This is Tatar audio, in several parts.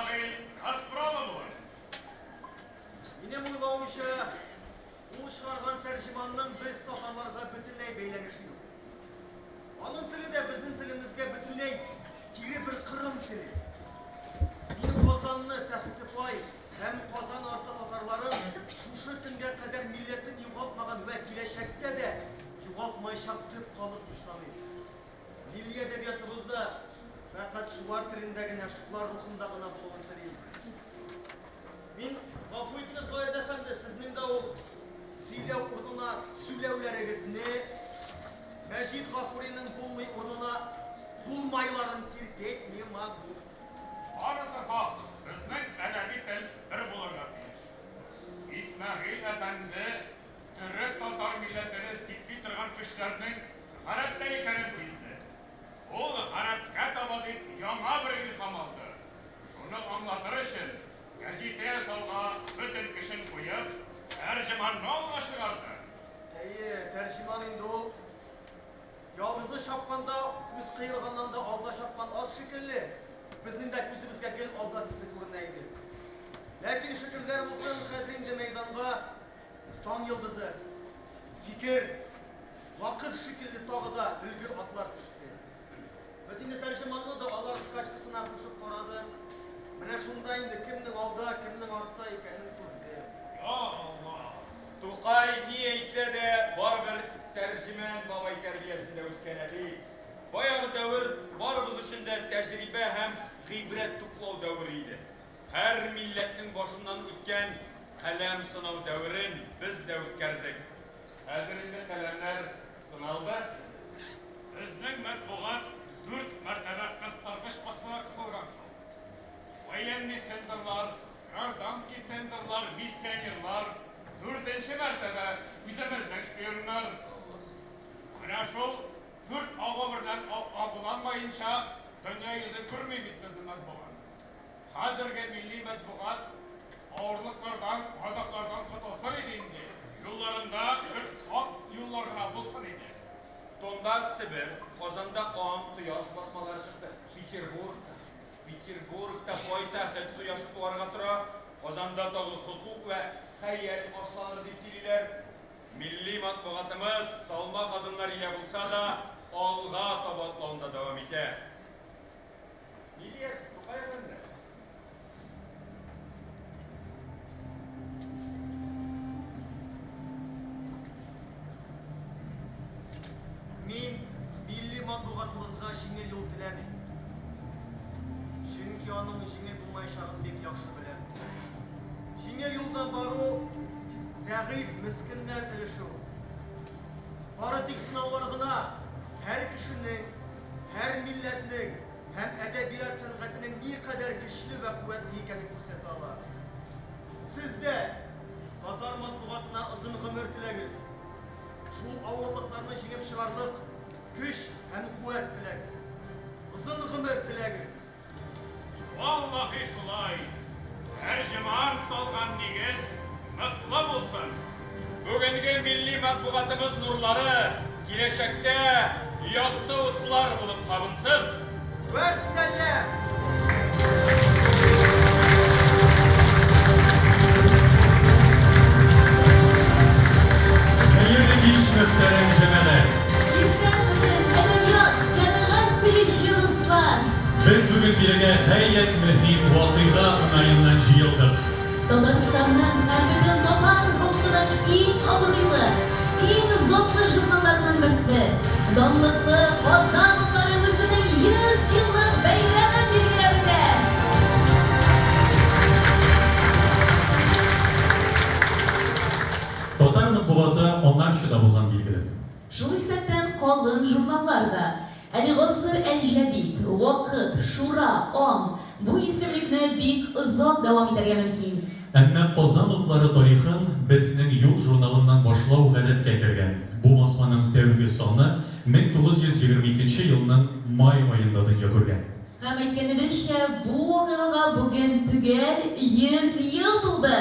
Исмәгыйль Гаспралы булыр. Минем уйлавымча, ул чыгарган Тәрҗеманның без татарларга бөтенләй бәйләнеше юк. Аның теле дә безнең телемезгә бөтенләй кире бер кырым теле. Мин Казанны, Тәхетепай һәм Казан арты татарларын шушы көнгә кадәр милләтен югалтмаган вә киләчәктә дә югалтмаячак төп халык дип саныйм. Милли әдәбиятыбыз да фәкать шулар телендә генә, шулар рухында гына булуын телим. Мин, гафу итегез, Гаяз әфәнде, сезнең дә ул сөйләү урынына сүләүләрегезне, Мәҗит Гафуриның булмый урынына булмайларын терпеть не могу. Барысы хак, безнең әдәби тел бер булырга тиеш. Исмәгыйль әфәнде төрек-татар милләтене сипли торган көчләрнең гарәптә икәнен сизде. Ул гарәпкә таба дип яңа бер илһам алды. Шуны аңлатыр өчен, гәҗитә ясауга бөтен көчен куеп, Тәрҗеманны алга чыгарды. Әйе, Тәрҗеман инде ул, ялгызы чапканда үз кыйрыгыннан да алда чапкан ат шикелле, безнең дә күзебезгә гел алда төсле күренә иде. Ләкин, шөкерләр булсын, хәзер инде мәйданга Таң йолдызы, Фикер, Вакыт шикелле тагы да өлгер атлар төште. Без инде Тәрҗеманны да алар скачкасына кушып карадык. Менә шунда инде кемнең алда, кемнең артта икәнен күрдек. Я Алла! Тукай ни әйтсә дә, барыбер Тәрҗемән бабай тәрбиясендә үскән әдип. Баягы дәвер барыбыз өчен дә тәҗрибә һәм гыйбрәт туплау дәвере иде. Һәр милләтнең башыннан үткән каләм сынау дәверен без дә үткәрдек. Хәзер инде каләмнәр сыналды. Безнең матбугат дүрт мәртәбә кыстыргыч астына кысылган шул. Военный центрлар, гражданский центрлар, миссионерлар, дүртенче мәртәбә үзебезнең шпионнар. Менә шул дүрт агу берлән агуланмаенча дөнья йөзе күрми бит безнең матбугат. Хәзерге милли матбугат авырлыклардан, газаплардан котылсын иде инде, юлларында бер ак юллар гына булсын иде. Тонда Себер, Казанда Аң, Кояш басмалары чыкты. Петербургта, Петербургта пайтәхет кояшы туарга тора, Казанда тагы хокук вә хәят башланыр дип сөйлиләр. Милли матбугатымыз салмак адымнар илә булса да, алга таба атлавында дәвам итә. Ни диярсез, Тукай әфәнде? Мин милли матбугатыбызга җиңел юл теләмим. Чөнки аның җиңел булмаячагын бик яхшы беләм. Җиңел юлдан бару, зәгыйфь, мескеннәр өлеше ул. Бары тик сынаулар гына һәр кешенең һәр милләтнең һәм әдәбият сәнгатенең никадәр көчле вә куәтле икәнен күрсәтә ала. Сез дә татар матбугатына озын гомер теләгез. Шул авырлыкларны җиңеп чыгарлык көч һәм куәт теләгез. Озын гомер теләгез. Валлаһи шулай! Тәрҗеман салган нигез ныклы булсын! Бүгенге милли матбугатыбыз нурлары киләчәктә якты утлар булып кабынсын! Вәссәлам! Хәерле кич, мөхтәрәм җәмәгать! Исәнмесез, әдәбият, сәнгать сөюче дуслар! Без бүген бирегә гаять мөһим вакыйга уңаеннан җыелдык. Татарстанның һәм бөтен татар халкының иң абруйлы, иң затлы журналларының берсе, данлыклы Казан утлары үзенең 100 еллык бәйрәмен билгеләп үтә! Татар матбугаты аңарчы да булган, билгеле. Шул исәптән калын журналлар да. Әле Гасыр әл-җәдид, Вакыт, Шура, Аң, бу исемлекне бик озак дәвам итәргә мөмкин. Әмма Казан утлары тарихын Безнең юл журналыннан башлау гадәткә кергән. Бу басманың тәүге саны 1922 нче елның май аенда дөнья күргән. Һәм, әйткәнебезчә, бу вакыйгага бүген төгәл 100 ел тулды!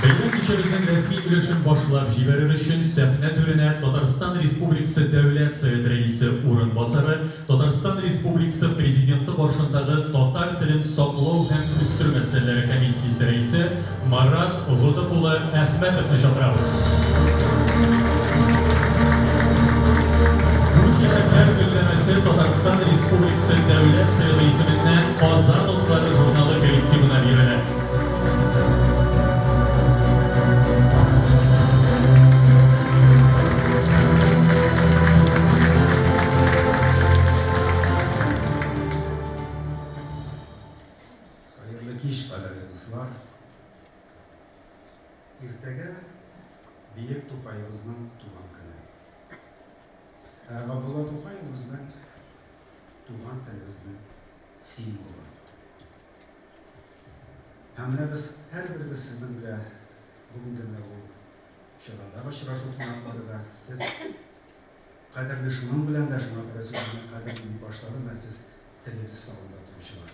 Бәйрәм кичәбез. Кичәбезнең рәсми өлешен башлап җибәрер өчен сәхнә түренә Татарстан Республикасы Дәүләт Советы Рәисе урынбасары, Татарстан Республикасы Президенты каршындагы татар телен саклау һәм үстерү мәсьәләләре комиссиясе рәисе Марат Готыф улы Әхмәтовны чакырабыз. Бу чәчәкләр гөлләмәсе Татарстан Республикасы Дәүләт Советы исеменнән Казан утлары журналы коллективына бирелә. Хәерле кич, кадерле дуслар! Иртәгә бөек Тукаебызның туган көне. Ә Габдулла Тукай ул безнең туган телебезнең символы. Һәм менә без һәрберебез сезнең белән бүгенге менә бу чарадагы очрашу кунаклары да, сез кадерле шуның белән дә, шуңа күрә сүземне кадерле дип башладым, ә сез телебез сагында торучылар.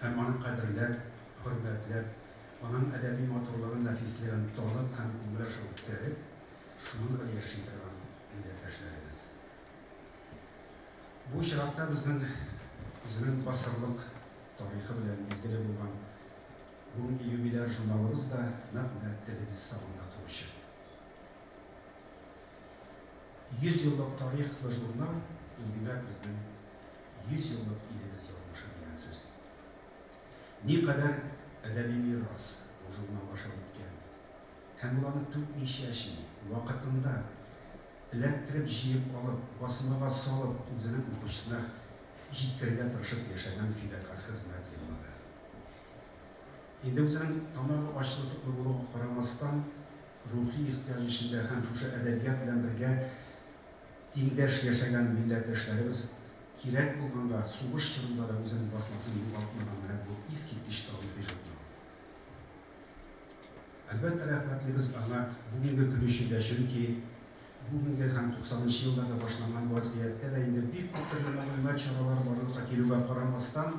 Һәм аны кадерләп, хөрмәтләп, аның әдәби матурлыгын, нәфислеген танып һәм күңел аша үткәреп, шуның белән яши торган милләттәшләребез. Бу очракта безнең үзенең гасырлык тарихы белән билгеле булган бүгенге юбиляр журналыбыз да нәкъ менә телебез сагында торучы. 100 еллык тарихлы журнал, ул димәк безнең 100 еллык илебез язмышы дигән сүз. Никадәр әдәби мирас бу журнал аша үткән. Һәм ул аны түкми-чәчми, вакытында эләктереп җыеп алып, басмага салып, үзенең укучысына җиткерергә тырышып яшәгән фидакарь хезмәт еллары. Инде үзенең тамагы ачлы-туклы булуга карамастан, рухи ихтыяҗ эчендә һәм шушы әдәбият белән бергә тиңдәш яшәгән милләттәшләребез кирәк булганга сугыш чорында да үзенең басмасын югалтмаган менә бу искиткеч тарихи журнал. Әлбәттә, рәхмәтлебез аңа бүгенге көн өчен дә, чөнки бүгенге һәм туксанынчы елларда башланган вазгыятьтә дә инде бик күп төрле мәгълүмат чаралары барлыкка килүгә карамастан,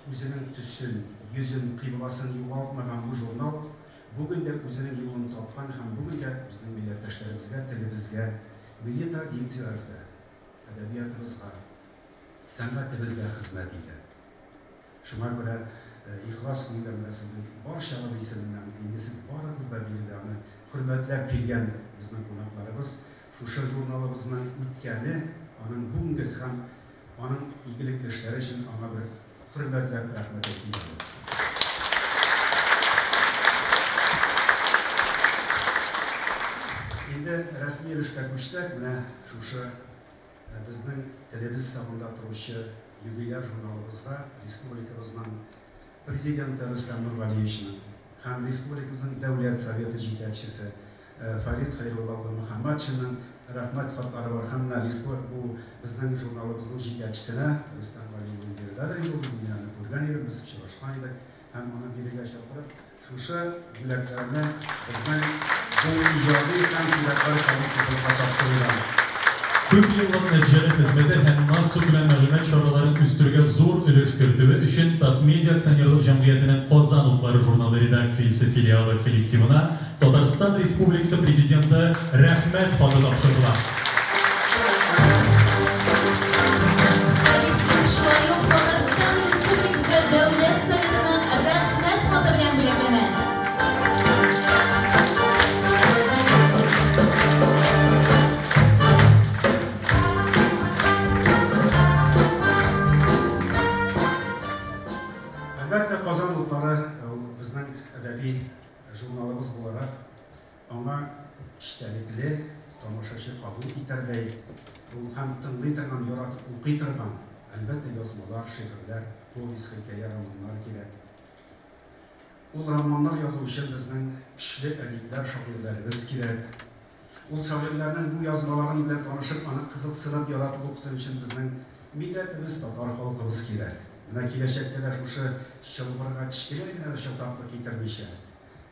үзенең төсен, йөзен, кыйбласын югалтмаган бу журнал бүген дә үзенең юлын тапкан һәм бүген дә безнең милләттәшләребезгә, телебезгә, милли традицияләргә, әдәбиятыбызга, сәнгатебезгә хезмәт итә. Шуңа күрә ихлас күңелдән менә сезнең барчагыз исеменнән, инде сез барыгыз да биредә аны хөрмәтләп килгән безнең кунакларыбыз, шушы журналыбызның үткәне, аның бүгенгесе һәм аның игелекле эшләре өчен аңа бер хөрмәтләп рәхмәт әйтик әле. Инде рәсми өлешкә күчсәк, менә шушы Ә безнең телебез сагында торучы юбиляр журналыбызга республикабызның Президенты Рөстәм Нургалиевичның һәм республикабызның Дәүләт Советы җитәкчесе Фәрит Хәйрулла улы Мөхәммәтшинның Рәхмәт хатлары бар һәм менә респу бу безнең журналыбызның җитәкчесенә Рөстәм Гали улы биредә дә инде ул, мин аны күргән идем, без очрашкан идек һәм аны бирегә чакырып, Шушы бүләкләрне безнең бу иҗади һәм фидакарь коллективыбызга тапшырыйм. Күп еллык нәтиҗәле хезмәте һәм массакүләм мәгълүмат чараларын үстерүгә зур өлеш кертүе өчен Татмедиа акционерлык җәмгыятенең Казан утлары журналы редакциясе филиалы коллективына Татарстан Республикасы Президенты Рәхмәт хаты тапшырдылар. Коллектив шулай ук Татарстан Республикасы Дәүләт Советының Рәхмәт хаты белән бүләкләнә. Әлбәттә, Казан утлары ул безнең әдәби журналыбыз буларак, аңа эчтәлекле, тамашачы кабул итәрдәй, ул һәм тыңлый торган, яратып укый торган, әлбәттә, язмалар, шигырьләр, повесть, хикәя, романнар кирәк. Ул романнар язу өчен безнең көчле әдипләр, шагыйрьләребез кирәк. Ул шагыйрьләрнең бу язмаларын белән танышып, аны кызыксынып, яратып укысын өчен безнең милләтебез, татар халкыбыз кирәк. Менә киләчәктә дә шушы чылбырга кечкенә генә дә чатаклык китермичә,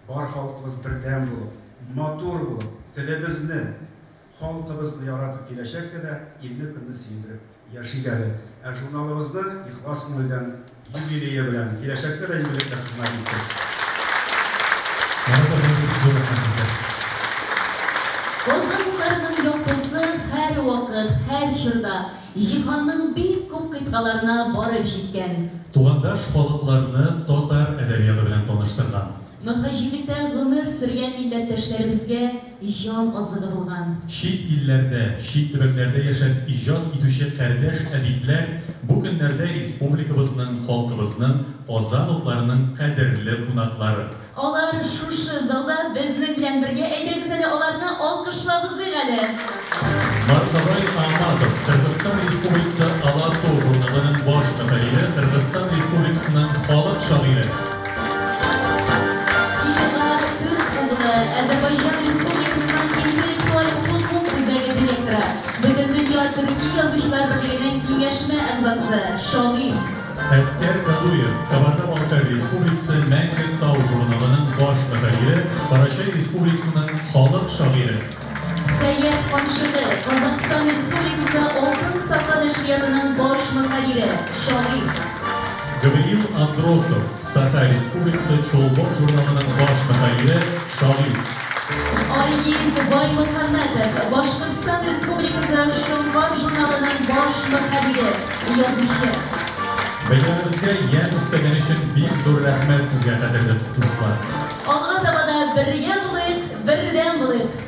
бар халкыбыз бердәм булып, матур булып, телебезне, халкыбызны яратып киләчәктә дә илне-көнне сөендереп яшик әле. Ә журналыбызны ихлас күңелдән юбилее белән киләчәктә дә игелекле хезмәт итсен. Марат әфәнде, бик зур рәхмәт сезгә. Казан утларының яктысы һәрвакыт, һәр чорда җиһанның бик күп кыйтгаларына барып җиткән. Тугандаш халыкларны татар әдәбияты белән таныштырган. Мөһаҗирлектә гомер сөргән милләттәшләребезгә җан азыгы булган. Чит илләрдә, чит төбәкләрдә яшәп иҗат итүче кардәш әдипләр бу көннәрдә республикабызның, халкыбызның Казан утларының кадерле кунаклары. Алар шушы залда безнең белән бергә, әйдәгез әле аларны алкышлап узыйк әле. Маркабай Аматов, Кыргызстан Республикасы Ала-Тоо журналының баш мөхәррире, Кыргызстан Республикасының халык шагыйре. Илгар Түрк углы, Әзербайҗан Республикасының интеллектуаль хокук үзәге директоры, Бөтендөнья төрки язучылар берлегенең киңәшмә әгъзасы, шагыйрь. Әскәр Кадуев, Кабарда-Балкар Республикасы Мәңге тау журналының баш мөхәррире, Карачай Республикасының халык шагыйре. Сәйяр Камшыгы, Казахстан Республикасы Алтын сака нәшриятының баш мөхәррире, шагыйрь. Гавриил Андросов, Саха Республикасы Чолбон журналының баш мөхәррире, шагыйрь. Айгиз Баймөхәммәтов, Башкортстан Республикасы Шоңкар журналының баш мөхәррире, язучы. Бәйрәмебезгә ямь өстәгән өчен бик зур рәхмәт сезгә, кадерле дуслар. Алга таба да бергә булыйк, бердәм булыйк!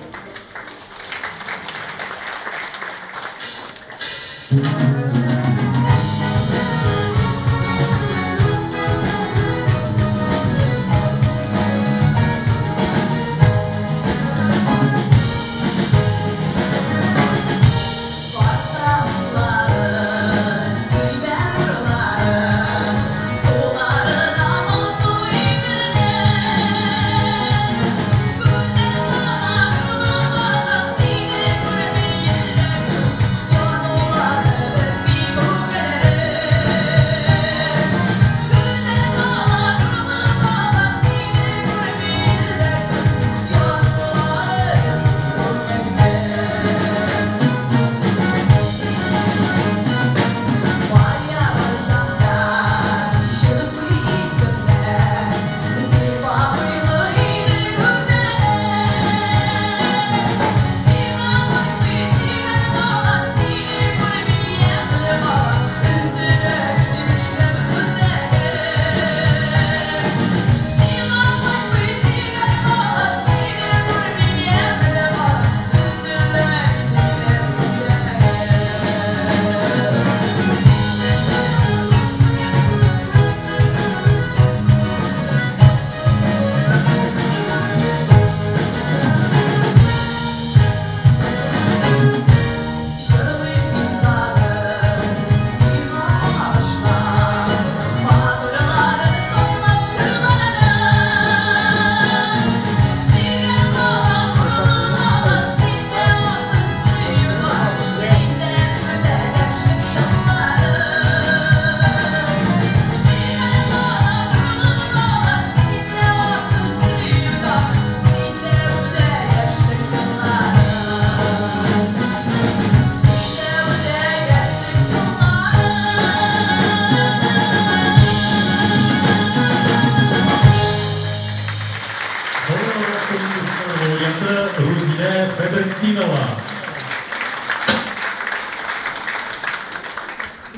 Халыкара конкурслар лауреаты Рузилә Бәдретдинова.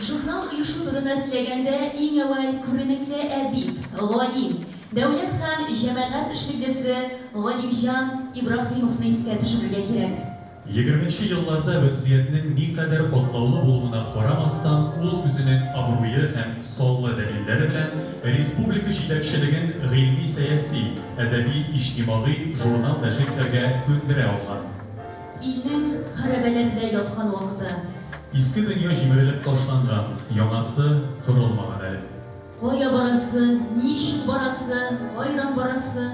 Журнал оешу турында сөйләгәндә, иң әүвәл күренекле әдип, галим, дәүләт һәм җәмәгать эшлеклесе Галимҗан Ибраһимовны искә төшерергә кирәк. Егерменче елларда вәзгыятьнең никадәр катлаулы булуына карамастан, ул үзенең абруе һәм саллы дәлилләре белән республика җитәкчелеген гыйльми-сәяси, әдәби-иҗтимагый журнал нәшир итәргә күндерә алган. Илнең хәрабәләрдә яткан вакыты. Иске дөнья җимерелеп ташланган, яңасы корылмаган әле. Кая барасы, ничек барасы, кайдан барасы?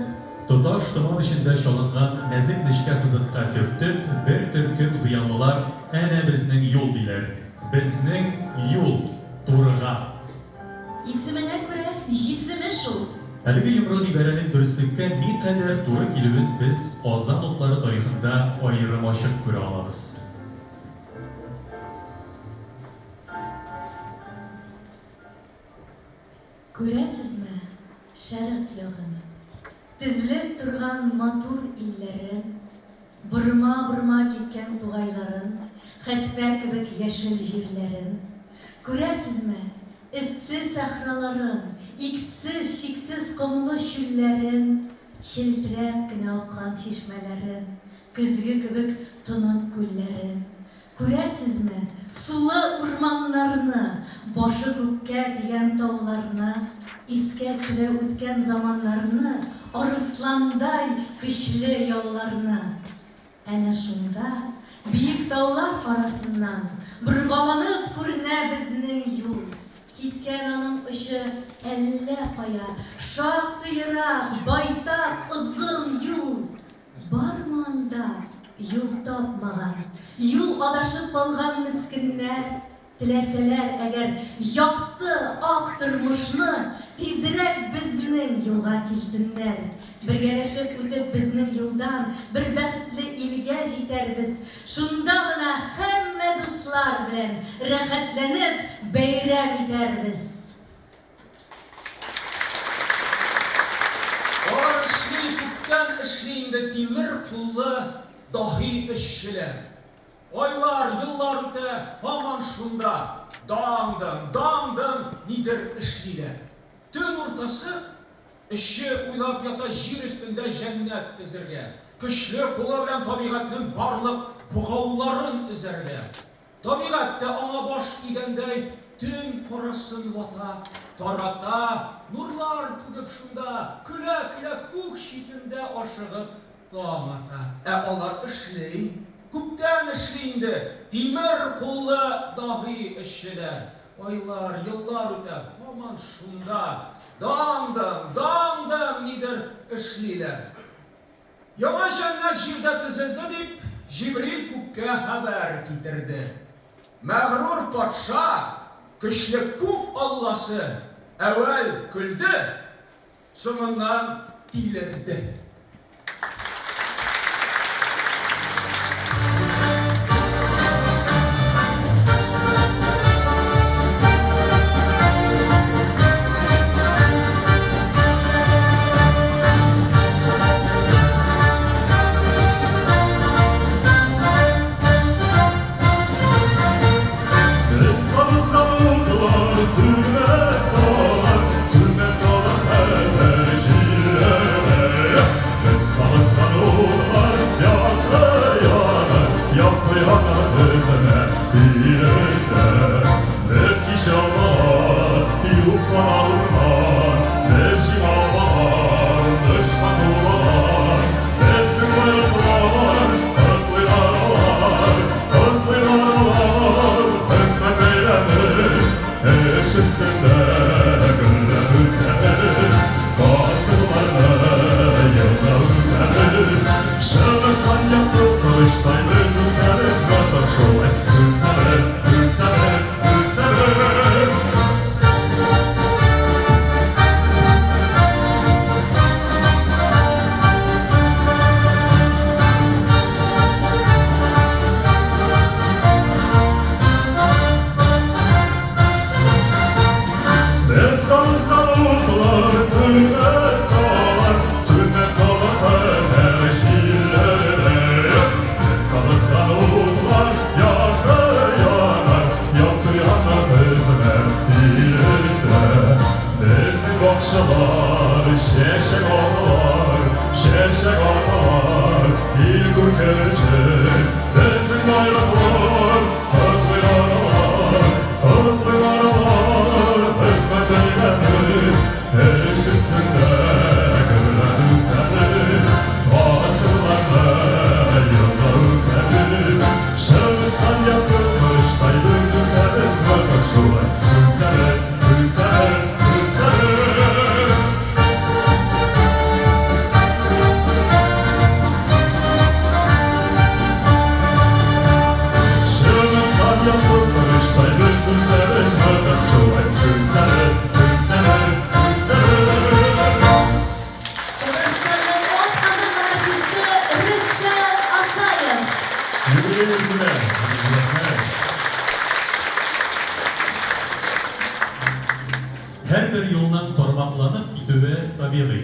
Тоташ томан эчендә чалынган нәзек нечкә сызыкка төртеп, бер төркем зыялылар әнә безнең юл диләр. Безнең юл, турыга. Исеменә күрә, җисеме шул. Әлеге йомры гыйбарәнең дөреслеккә никадәр туры килүен без Казан утлары тарихында аерым ачык күрә алабыз. Күрәсезме шәрык ягын? Тезелеп торган матур илләрен, Борма-борма киткән тугайларын, Хәтфә кебек яшел җирләрен. Күрәсезме, эссе сәхраларын, Иксез-чиксез комлы чүлләрен, Челтерәп кенә аккан чишмәләрен, Көзге кебек тонык күлләрен. Күрәсезме, сулы урманнарны, Башы күккә тигән тауларны, Искә төшерә үткән заманнарны, Арысландай көчле яуларны. Әнә шунда, биек таулар арасыннан, Боргаланып күренә безнең юл. Киткән аның очы әллә кая, Шактый ерак, байтак озын юл. Бармы анда юл тапмаган, юл адашып калган мескеннәр? Теләсәләр әгәр якты, ак тормышны, тизрәк безнең юлга килсеннәр. Бергәләшеп үтеп безнең юлдан, бер бәхетле илгә җитәрбез. Шунда гына һәммә дуслар белән рәхәтләнеп бәйрәм итәрбез. Алар эшли, күптән эшли инде тимер куллы даһи эшчеләр. Айлар, еллар үтә, һаман шунда, даң-дың, даң-дың нидер эшлиләр. Төн уртасы, эшче уйлап ята җир өстендә җәннәт төзергә, көчле кулы белән табигатьнең барлык богауларын өзәргә. Табигать тә аңа баш игәндәй төн карасын вата, тарата, нурлар түгеп шунда, көлә-көлә күк читендә ашыгып таң ата. Ә алар эшли, күптән эшли инде, тимер куллы даһи эшчеләр. Айлар, еллар үтә, һаман шунда, даң-дың, даң-дың нидер эшлиләр. Яңа җәннәт җирдә төзелде дип, Җибрил күккә хәбәр китерде. Мәгърур патша, көчле күк алласы, әүвәл көлде, соңыннан тилерде. Татарстанның атказанган артисты Рөстәм Асаев. Юбилей белән! Рәхмәт! Һәрбер юлның тармакланып китүе табигый.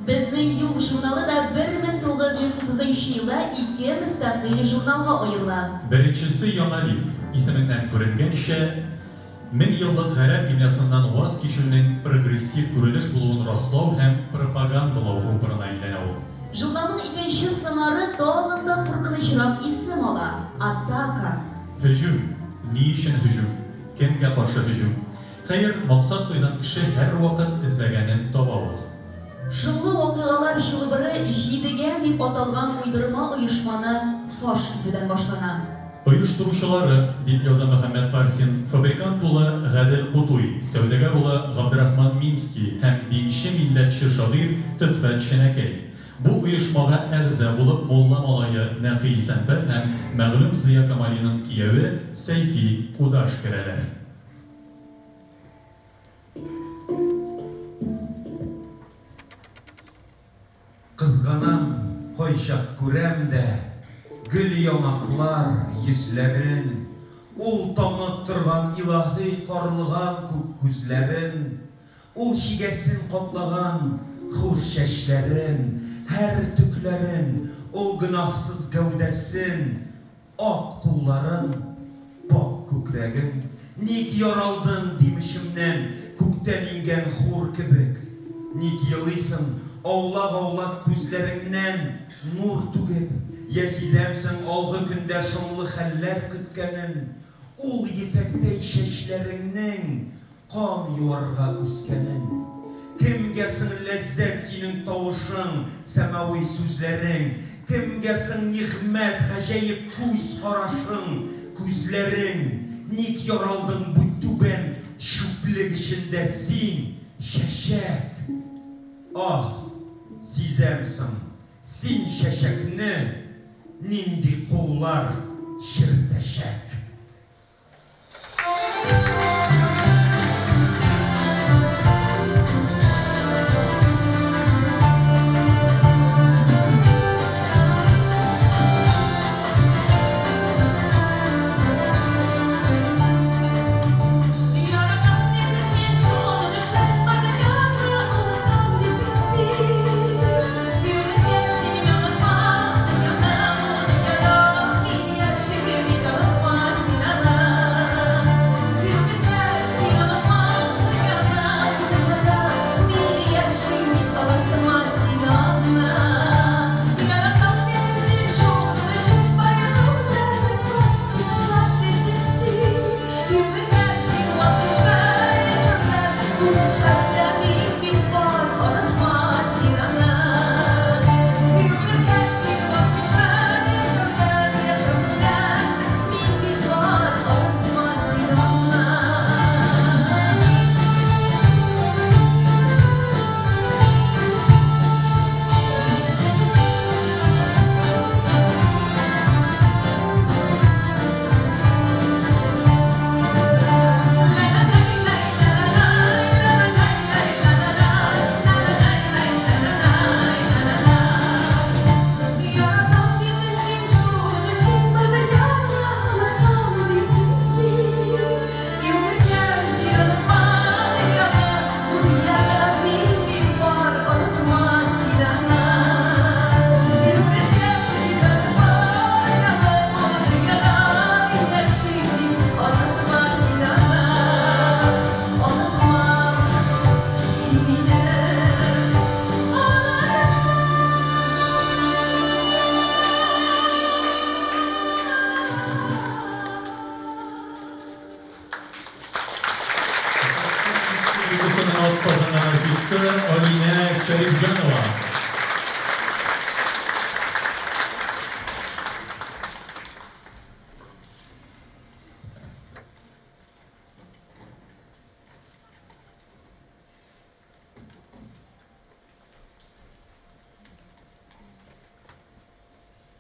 Безнең юл журналы да 1930 елда ике мөстәкыйль журналга аерыла. Беренчесе Яңалиф, исеменнән күренгәнчә, меңьеллык гарәп имлясыннан ваз кичүнең прогрессив күренеш булуын раслау һәм пропагандалау рупорына әйләнә ул. Журналның икенче сыңары тагын да куркынычрак исем ала, Атака. Һөҗүм! Ни өчен һөҗүм? Кемгә каршы һөҗүм? Хәер, максат куйган кеше һәрвакыт эзләгәнен таба ул. Шомлы вакыйгалар чылбыры Җидегән дип аталган уйдырма оешманы фаш итүдән башлана. Оештыручылары, дип яза Мөхәммәт Парсин, фабрикант улы Гадел Кутуй, сәүдәгәр улы Габдрахман Минский һәм динче-милләтче шагыйрь Төхфәт Чәнәкәй. Бу оешмага әгъза булып мулла малае Нәкый Исәнбәт һәм мәгълүм Зыя Камалиның кияве Сәйфи Кудаш керәләр. Кызганам, кайчак күрәм дә Гөл яңаклар, йөзләрен, Ул тамып торган илаһи Карлыган күк күзләрен, Ул чигәсен каплаган Хуш чәчләрен, һәр төкләрен, Ул гөнаһсыз гәүдәсен, Ак кулларын, пакь күкрәген. Ник яралдың, дим эчемнән, Күктән иңгән хур кебек? Ник елыйсың, аулак-аулак Күзләреңнән нур түгеп? Йә сизәмсең алгы көндә Шомлы хәлләр көткәнен? Ул ефәктәй чәчләреңнең Кан юарга үскәнен. Кемгә соң ләззәт синең тавышың, Сәмави сүзләрең? Кемгә соң нигъмәт, гаҗәеп күз карашың, Күзләрең? Ник яралдың бу түбән чүплек эчендә син, чәчәк? Аһ, сизәм соң, син чәчәкне Нинди куллар чертәчәк? Республикасының атказанган артисты Алинә Шәрифҗанова.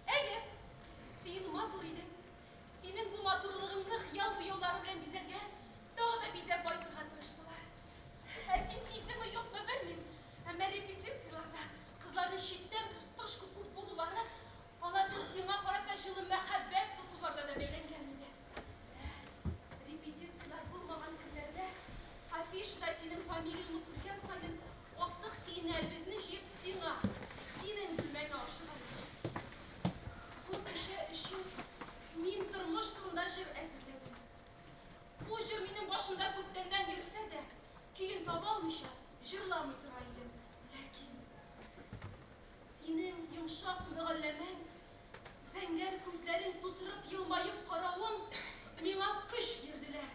Әйе, син матур идең. Синең бу матурлыгыңны хыял буяулары белән бизәргә, тагы да бизәп баетырга тырыштылар. Ә син сиздеңме, юкмы, белмим, әмма репетицияләрдә кызларның чиктән тыш күп булулары аларның сиңа карата җылы мәхәббәт тотуларына да бәйләнгән иде. Ә репетицияләр булмаган көннәрдә афишада синең фамилияңне күргән саен актык тиеннәребезне җыеп Сиңа, синең бүлмәңә ашыга идем. Бу кичә өчен мин тормыш турында җыр әзерләдем. Бу җыр минем башымда күптәннән йөрсә дә, көен таба алмыйча, җырламый тора идем. Ләкин синең йомшак мөгалләмәң, зәңгәр күзләрең тутырып елмаеп каравың миңа көч бирделәр.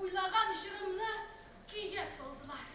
Уйлаган җырымны көйгә салдылар.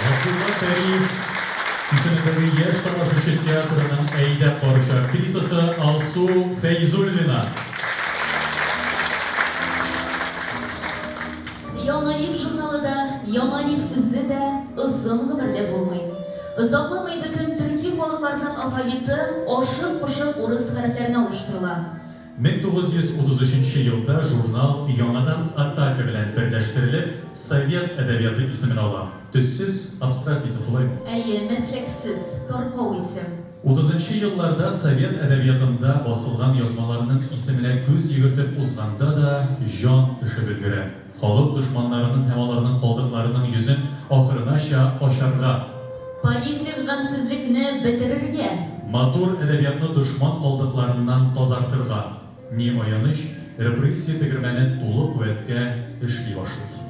Габдулла Кариев исемендәге яшь тамашачы театрының әйдәп баручы актрисасы Алсу Фәйзуллина. Яңариф журналы да, Яңариф үзе дә озын гомерле булмый. Озакламый бөтен төрки халыкларның алфавиты ашык-пошык урыс хәрефләренә алыштырыла. 1933 нче елда журнал яңадан Атака белән берләштерелеп, Совет әдәбияты исемен ала. Төссез, абстракт исем, шулаймы? Әйе, мәсләксез, таркау исем. Утызынчы елларда совет әдәбиятында басылган язмаларның исеменә күз йөгертеп узганда да җан өшеп өлгерә. Халык дошманнарының һәм аларның калдыкларының йөзен ахырынача ачарга. Политик гамьсезлекне бетерергә. Матур әдәбиятны дошман калдыкларыннан тазартырга. Ни аяныч, репрессия тегермәне тулы куәткә эшли башлый.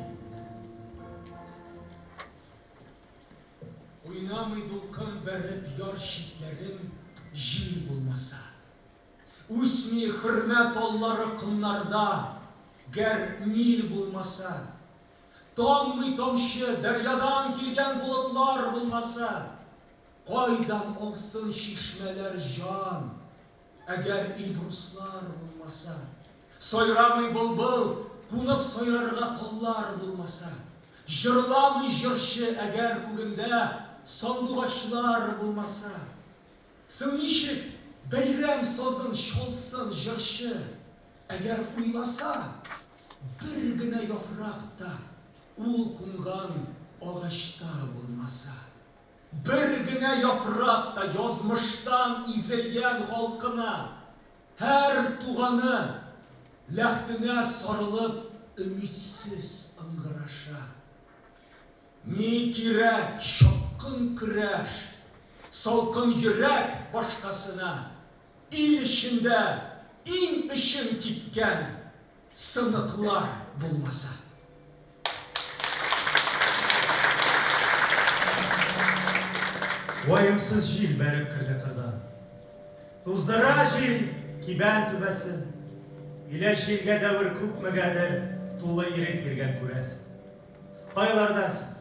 Уйнамый дулкын бәреп яр читләрен җил булмаса. Үсми хөрмә таллары комнарда, гәр Нил булмаса. Таммый тамчы дәрьядан килгән болытлар булмаса. Кайдан алсын чишмәләр җан, әгәр Эльбруслар булмаса. Сайрамый былбыл, кунып сайрарга таллар булмаса. Җырламый җырчы, әгәр күгендә сандугачлар булмаса. Соң ничек бәйрәм сазын чалсын җырчы, әгәр уйласа, бер генә яфрак та ул кунган агачта булмаса. Бер генә яфрак та язмыштан изелгән халкына, һәр туганы ләхтенә сарылып өмитсез ыңгыраша. Ни кирәк чапкын көрәш, салкын йөрәк башкасына, ил эчендә иң өчен типкән сыныклар булмаса. Ваемсыз җил бәреп керде кырдан. Туздыра җил кибән түбәсен. Иләс җилгә дәвер күпмегәдер тулы ирек биргән, күрәсең. Кайларда сез?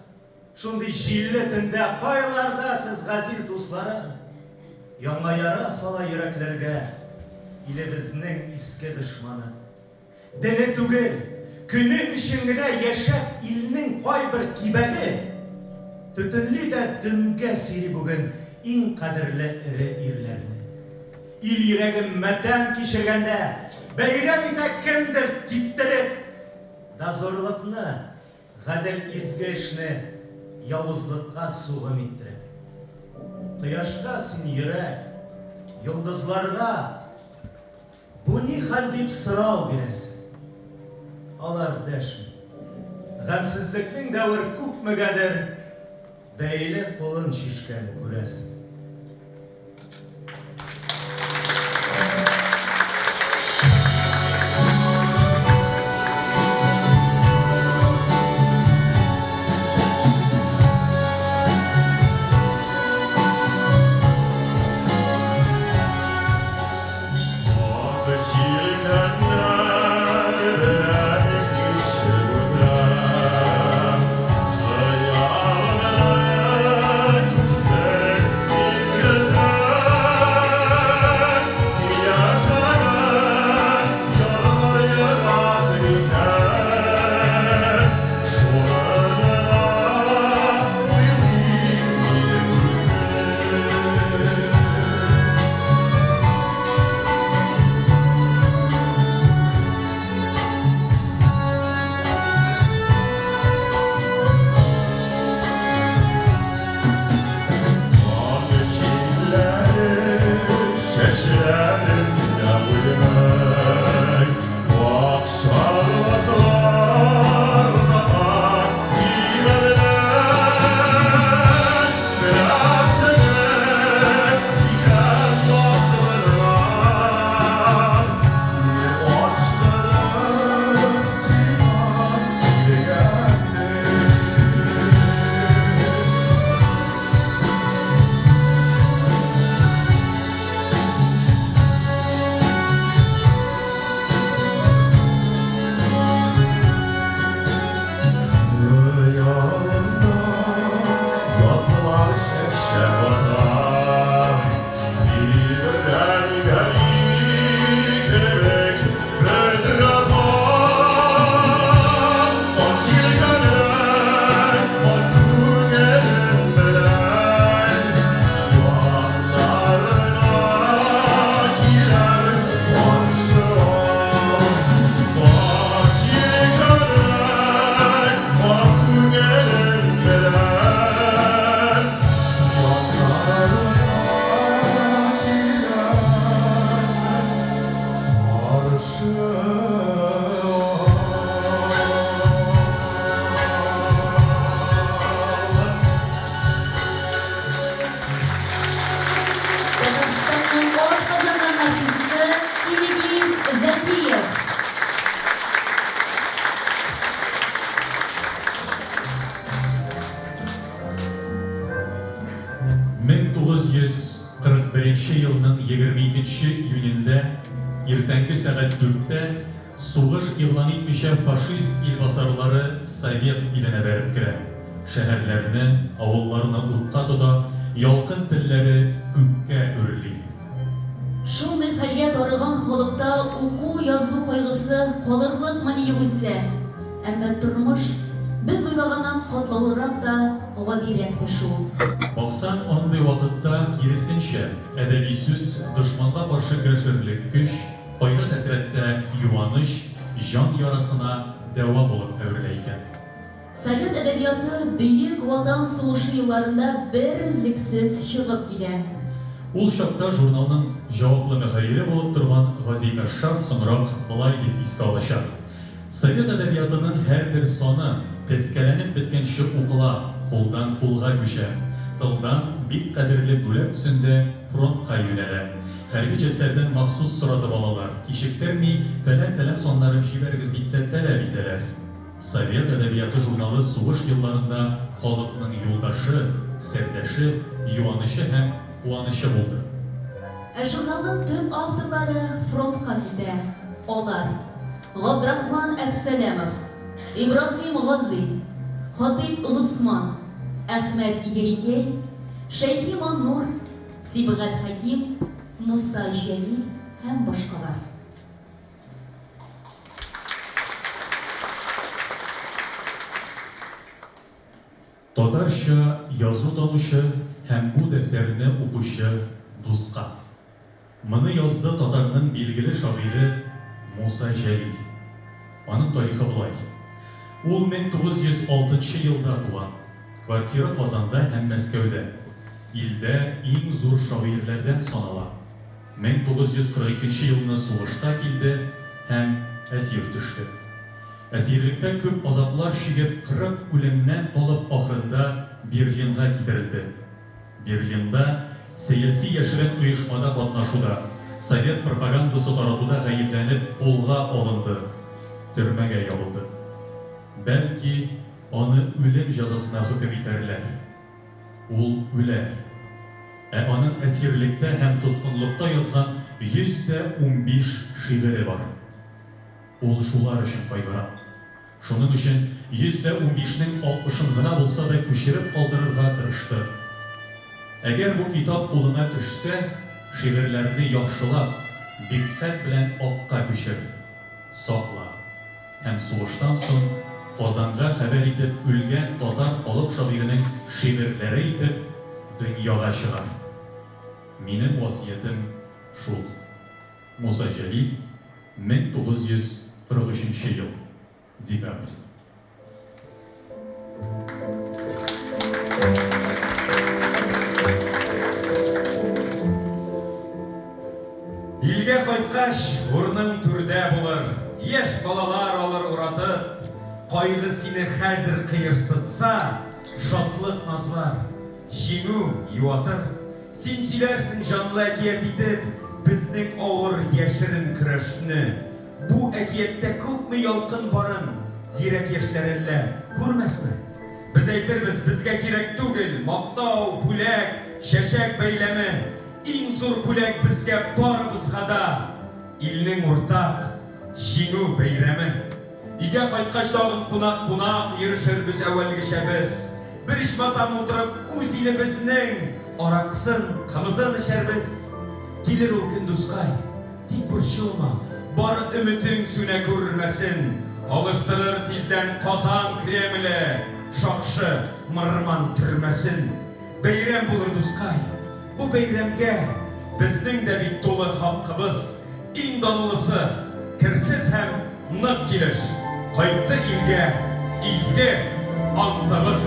Шундый җилле төндә кайларда сез, газиз дусларым? Яңа яра сала йөрәкләргә илебезнең иске дошманы. Дене түгел, көне өчен генә яшәп илнең кайбер кибәге төтенли дә дөмгә сөйри бүген иң кадерле эре ирләрне. Ил йөрәге матәм кичергәндә, бәйрәм итә кемдер типтереп. Дозорлыкны, гадел изге эшне явызлыкка сугым иттереп. Кояшка син йөрәк, йолдызларга Бу ни хәл дип сорау бирәсең. Алар дәшми. Гамьсезлекнең дәвер күпмегәдер бәйле кулын чишкән, күрәсең. Татарстанның атказанган артисты Илгиз Зәкиев. 1941 елның 22 июнендә иртәнге сәгать дүрттә сугыш игълан итмичә фашист илбасарлары Совет иленә бәреп керә, шәһәрләрне, авылларны утка тота, ялкын телләре күккә үрли. Шундый хәлгә тарыган халыкта уку-язу кайгысы калырлыкмыни югыйсә? Әмма тормыш Без уйлаганнан катлаулырак та, гадирәк тә шул. Баксаң, андый вакытта, киресенчә, әдәби сүз, дошманга каршы көрәшерлек көч, кайгы-хәсрәттә юаныч, җан ярасына дәва булып әверелә икән. Совет әдәбияты Бөек Ватан сугышы елларында берөзлексез чыгып килә. Ул чакта журналның җаваплы мөхәррире булып торган Гази Кашшаф соңрак болай дип искә алачак, Совет әдәбиятының һәрбер саны теткәләнеп беткәнче укыла, кулдан кулга күчә. Тылдан бик кадерле бүләк төсендә фронтка юнәлә. Хәрби частьләрдән махсус соратып алалар, кичектерми, фәлән-фәлән саннарын җибәрегез дип тә таләп итәләр. Совет әдәбияты журналы сугыш елларында халыкның юлдашы, сердәше, юанычы һәм куанычы булды. Ә журналның төп авторлары фронтка китә. Алар, Габдрахман Әпсәләмов, Ибраһим Гази, Хатыйп Госман, Әхмәт Ерикәй, Шәйхи Маннур, Сибгат Хәким, Муса Җәлил һәм башкалар. Татарча язу танучы һәм бу дәфтәрне укучы дуска. Моны язды татарның билгеле шагыйре Муса Җәлил. Аның тарихы болай. Ул 1906 нчы елда туган. Квартиры Казанда һәм Мәскәүдә. Илдә иң зур шагыйрьләрдән санала. 1942 нче елны сугышта килде һәм әсир төште. Әсирлектә күп азаплар чигеп, 40 үлемнән калып ахырында Берлинга китерелде. Берлинда сәяси яшерен оешмада катнашуда, совет пропагандасы таратуда гаепләнеп кулга алынды, төрмәгә ябылды. Бәлки, аны үлем җәзасына хөкем итәрләр. Ул үләр. Ә аның әсирлектә һәм тоткынлыкта язган 115 шигыре бар. Ул шулар өчен кайгыра. Шуның өчен 115 нең алтмышын гына булса да күчереп калдырырга тырышты. Әгәр бу китап кулыңа төшсә, шигырьләрне яхшылап, дикъкать белән акка күчер. Сакла. Һәм сугыштан соң Казанга хәбәр итеп үлгән татар халык шагыйренең шигырьләре итеп дөньяга чыгар. Минем васыятем шул. Муса Җәлил, 1943 нче ел. Декабрь. Илгә кайткач, урының түрдә булыр, Яшь балалар алыр уратып. Кайгы сине хәзер кыерсытса, Шатлык назлар, җиңү юатыр. Син сөйләрсең җанлы әкият итеп Безнең авыр яшерен көрәшне. Бу әкияттә күпме ялкын барын Зирәк яшьләр әллә күрмәсме? Без әйтербез, безгә кирәк түгел Мактау, бүләк, чәчәк бәйләме. Иң зур бүләк безгә барыбызга да Илнең уртак Җиңү бәйрәме. Өйгә кайткач тагын кунак-кунак Йөрешербез әүвәлгечә без. Бер ичмасам утырып үз илебезнең Аракысын, кымызын эчәрбез. Килер ул көн, дускай, тик борчылма, Бары өметең сүнә күрмәсен. Алыштырыр тиздән Казан Кремле Шакшы Мырман төрмәсен. Бәйрәм булыр, дускай, бу бәйрәмгә Безнең дә бит тулы хаккыбыз. Иң данлысы, керсез һәм нык килеш Кайтты илгә изге антыбыз.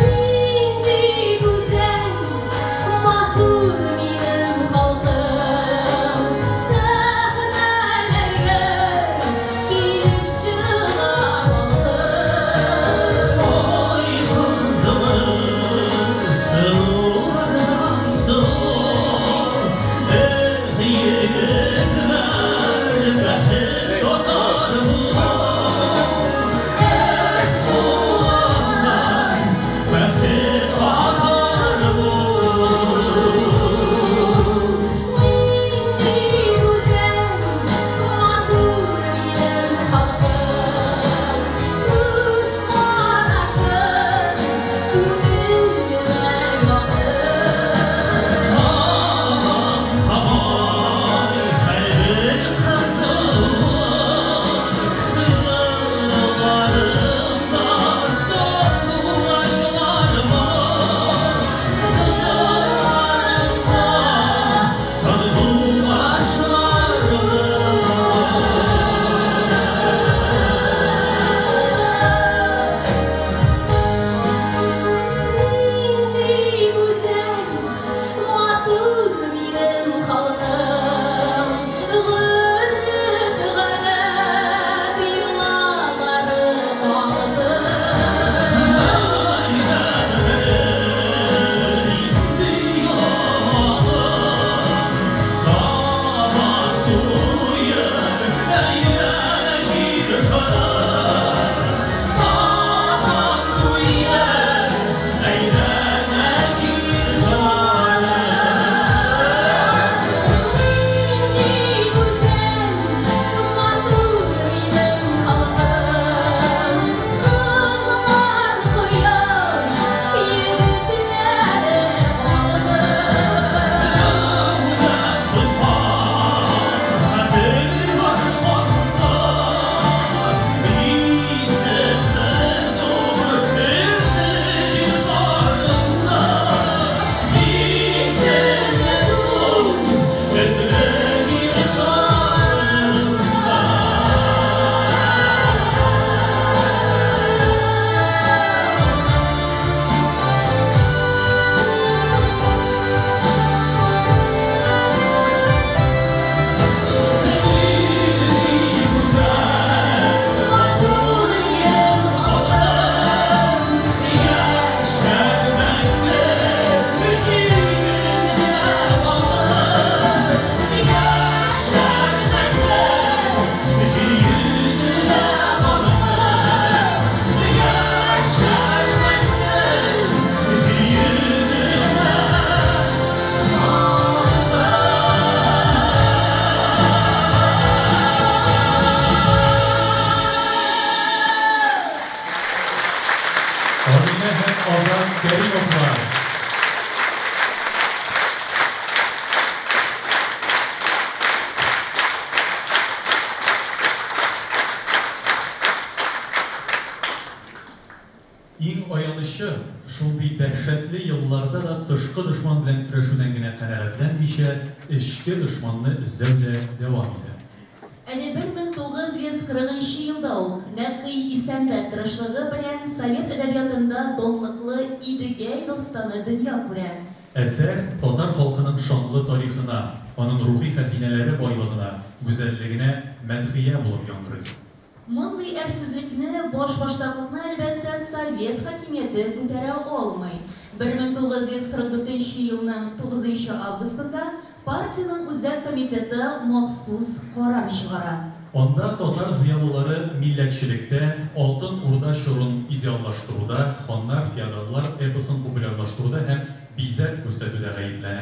Нинди гүзәл, матур Алинә һәм Азат Кәримовлар. Иң аянычы, шундый дәһшәтле елларда да тышкы дошман белән көрәшүдән генә канәгатьләнмичә, эчке дошманны эзләү дә дәвам итә. Әле 1940 нчы елда ук Нәкый Исәнбәт тырышлыгы белән совет әдәбиятында данлыклы Идегәй дастаны дөнья күрә. Әсәр татар халкының шанлы тарихына, аның рухи хәзинәләре байлыгына, гүзәллегенә мәдхия булып яңгырый. Мондый әрсезлекне, башбаштаклыкны, әлбәттә, совет хакимияте күтәрә алмый. 1944 нче елның тугызынчы августында партиянең Үзәк Комитеты махсус карар чыгара. Анда татар зыялылары милләтчелектә, Алтын Урда чорын идеаллаштыруда, ханнар-феодаллар эпосын популярлаштыруда һәм бизәк күрсәтүдә гаепләнә.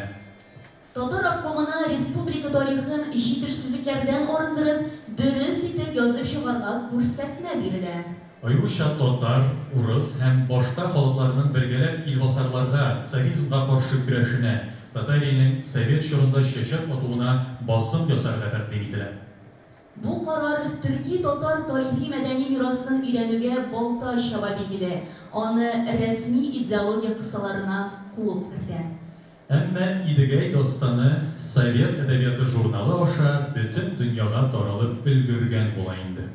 Татар обкомына республика тарихын җитешсезлекләрдән арындырып, дөрес итеп язып чыгарга күрсәтмә бирелә. Аеруча татар, урыс һәм башка халыкларның бергәләп илбасарларга, царизмга каршы көрәшенә, Татариянең совет чорында чәчәк атуына басым ясарга тәкъдим ителә. Бу карар төрки-татар тарихи-мәдәни мирасын өйрәнүгә балта чаба, билгеле, аны рәсми идеология кысаларына куып кертә. Әмма Идегәй дастаны Совет әдәбияты журналы аша бөтен дөньяга таралып өлгергән була инде.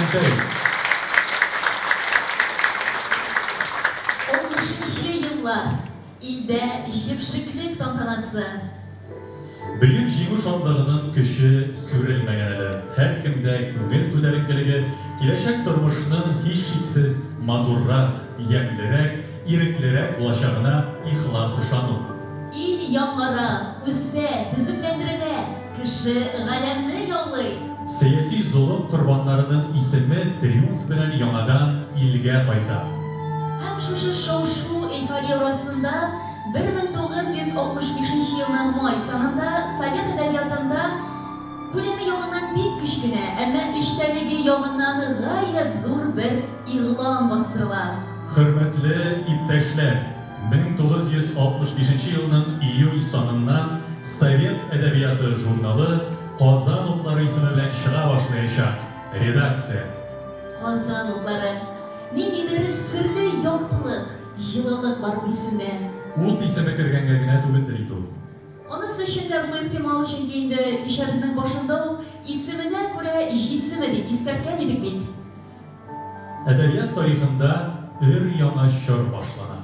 Ишәнтәй. Алтмышынчы еллар. Илдә җепшеклек тантанасы. Бөек Җиңү шатлыгының көче сүрелмәгән әле. Һәркемдә күңел күтәренкелеге, киләчәк тормышның һичшиксез матуррак, ямьлерәк, иреклерәк булачагына ихлас ышану. Ил яңара, үсә, төзекләндерелә, кеше галәмне яулый. Сәяси золым корбаннарының исеме триумф белән яңадан илгә кайта. Һәм шушы шау-шу, эйфория арасында 1965 нче елның май санында совет әдәбиятында күләме ягыннан бик кечкенә, әмма эчтәлеге ягыннан гаять зур бер игълан бастырыла. Хөрмәтле иптәшләр! 1965 елның июль саныннан Совет әдәбияты журналы Казан утлары исеме белән чыга башлаячак. Редакция. Казан утлары. Ниндидер серле яктылык, җылылык бар бу исемдә. Ут исеме кергәнгә генә түгелдер инде ул. Анысы өчен дә булу ихтимал, чөнки инде кичәбезнең башында ук исеменә күрә җисеме дип искәрткән идек бит. Әдәбият тарихында өр-яңа чор башлана.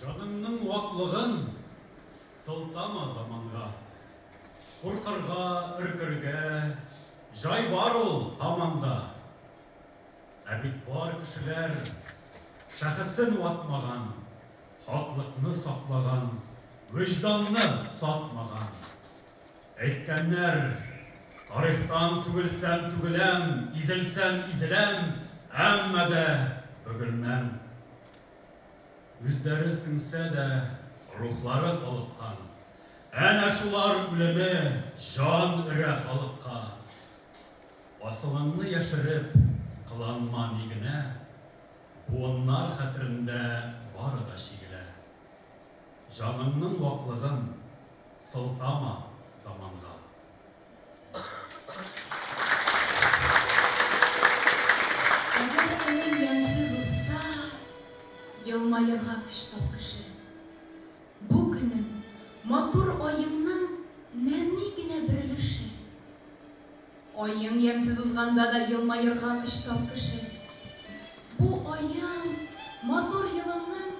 Җаныңның ваклыгын сылтама заманга. Куркырга, өркергә җай бар ул һаман да. Ә бит бар кешеләр шәхесен ватмаган, хаклыкны саклаган, вөҗданны сатмаган. Әйткәннәр, тарихтан түгелсәм түгеләм, изелсәм изеләм, әмма дә бөгелмәм. Үзләре сеңсә дә, рухлары калыккан. Әнә шулар үлеме җан өрә халыкка. Асылыңны яшереп кыланма ни генә, Буыннар хәтерендә бары да чигелә. Җаныңның ваклыгын сылтама заманга. Әгәр көнең ямьсез узса, елмаерга көч тап, кеше. Бу көнең, матур аеңның нәни генә бер өлеше. Аең ямьсез узганда да елмаерга көч тап, кеше. Бу аең, матур елыңның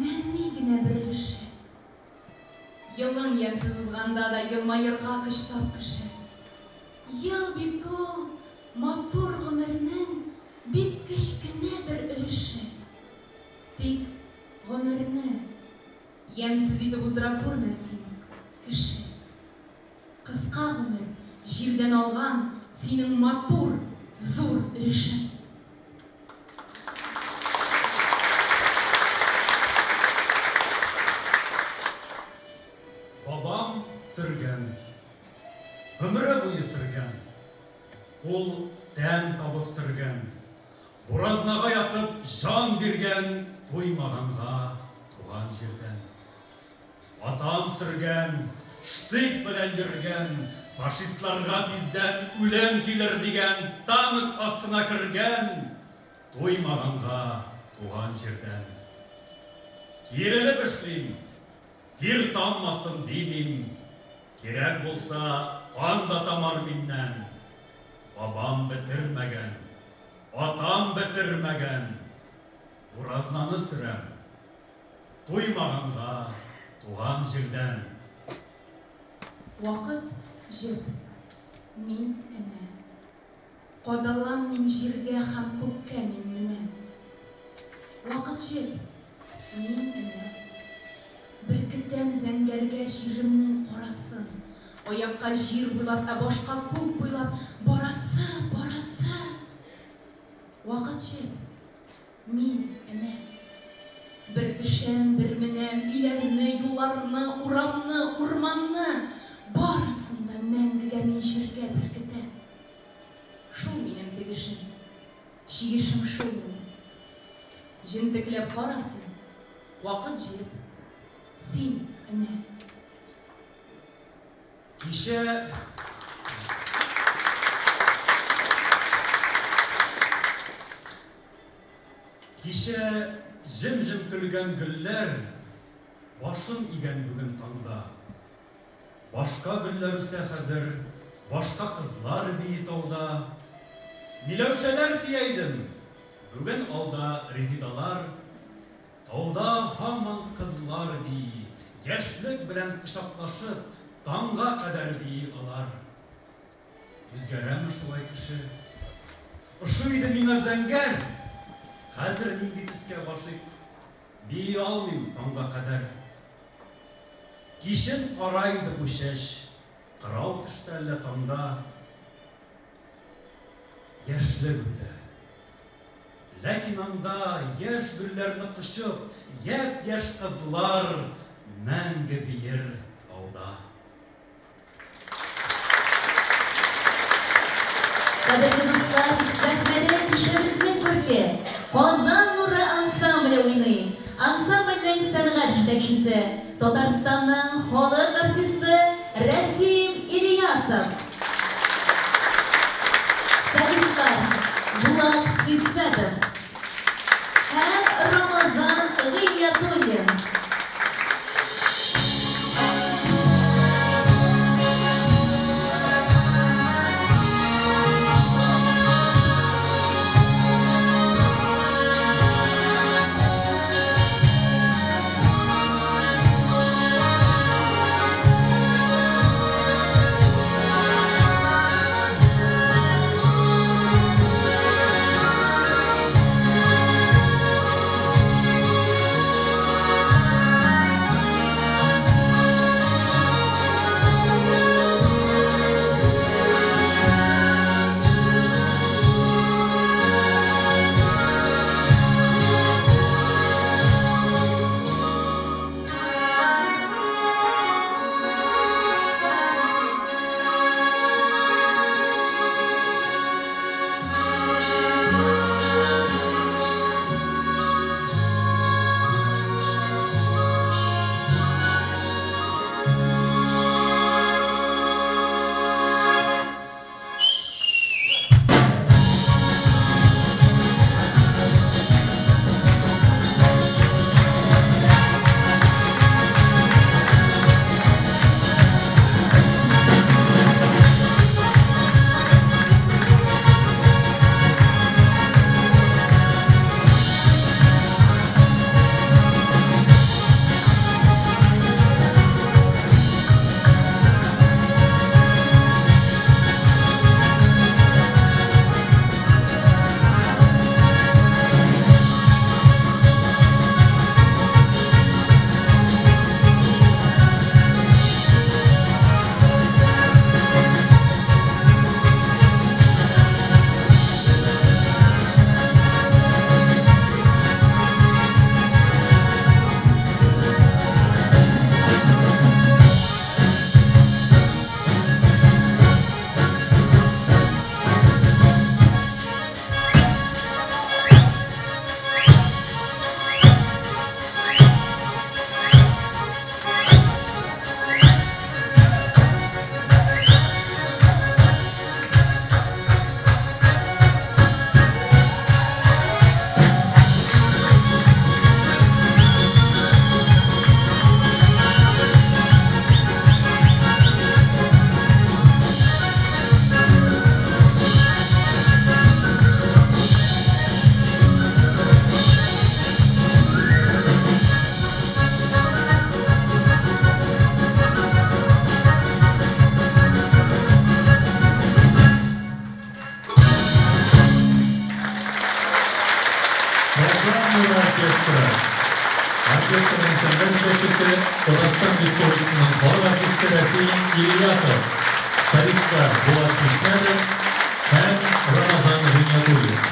нәни генә бер өлеше. Елың ямьсез узганда да елмаерга көч тап, кеше. Ел бит ул матур гомернең бик кечкенә бер өлеше. Тик гомерне ямьсез итеп уздыра күрмә син, кеше. Кыска гомер, җирдән алган синең матур, зур өлешең. Бабам сөргән. Гомере буе сөргән. Ул тән табып сөргән. Буразнага ятып җан биргән туймаганга туган җирдән. Атам сөргән, штык белән йөргән, фашистларга тиздән үлем килер дигән, танк астына кергән, туймаганга туган җирдән. Киерелеп эшлим, тир таммасын димим, кирәк булса, кан да тамар миннән. Бабам бетермәгән, атам бетермәгән, буразнаны сөрәм. Туймаганга туган җирдән. Вакыт, җеп, мин, энә. Кадалам мин җиргә һәм күккә мин менәм. Вакыт, җеп, мин, энә. Беркетәм зәңгәргә җиремнең карасын. Аякка җир буйлап, ә башка күк буйлап барасы, барасы. Вакыт, җеп, Мин, энә. Бер төшәм, бер менәм, өйләрне, юлларны, урамны, урманны, барысын да мәңгегә мин җиргә беркетәм. Шул минем тегешем, чигешем шул менә. Җентекләп кара син, вакыт җеп, син, энә. Кичә Кичә җем-җем көлгән гөлләр Башын игән бүген таңда. Башка гөлләр үсә хәзер, Башка кызлар бии тауда. Миләүшәләр сөя идем, Бүген алда Резидалар. Тауда һаман кызлар бии, Яшьлек белән кочаклашып, Таңга кадәр бии алар. Үзгәрәме шулай кеше? Ошый иде миңа зәңгәр, Хәзер нинди төскә гашыйк? Бии алмыйм таңга кадәр. Кичен кара иде бу чәч, Кырау төште әллә таңда? Яшьлек үтә. Ләкин анда яшь гөлләрне кочып, Япь-яшь кызлар мәңге биер тауда. Кадерле дуслар, сәхнәдә кичәбезнең күрке, Казан нуры ансамбле уйный. Ансамбльнең сәнгать җитәкчесе, Татарстанның халык артисты Рәсим Ильясов. Солистлар, Булат Хисмәтов һәм Рамазан Гыйниятуллин. Казан нуры оркестры. Оркестрның сәнгать җитәкчесе Татарстан Республикасының халык артисты Рәсим Ильясов, солистлар Булат Хисмәтов һәм Рамазан Гыйниятуллин.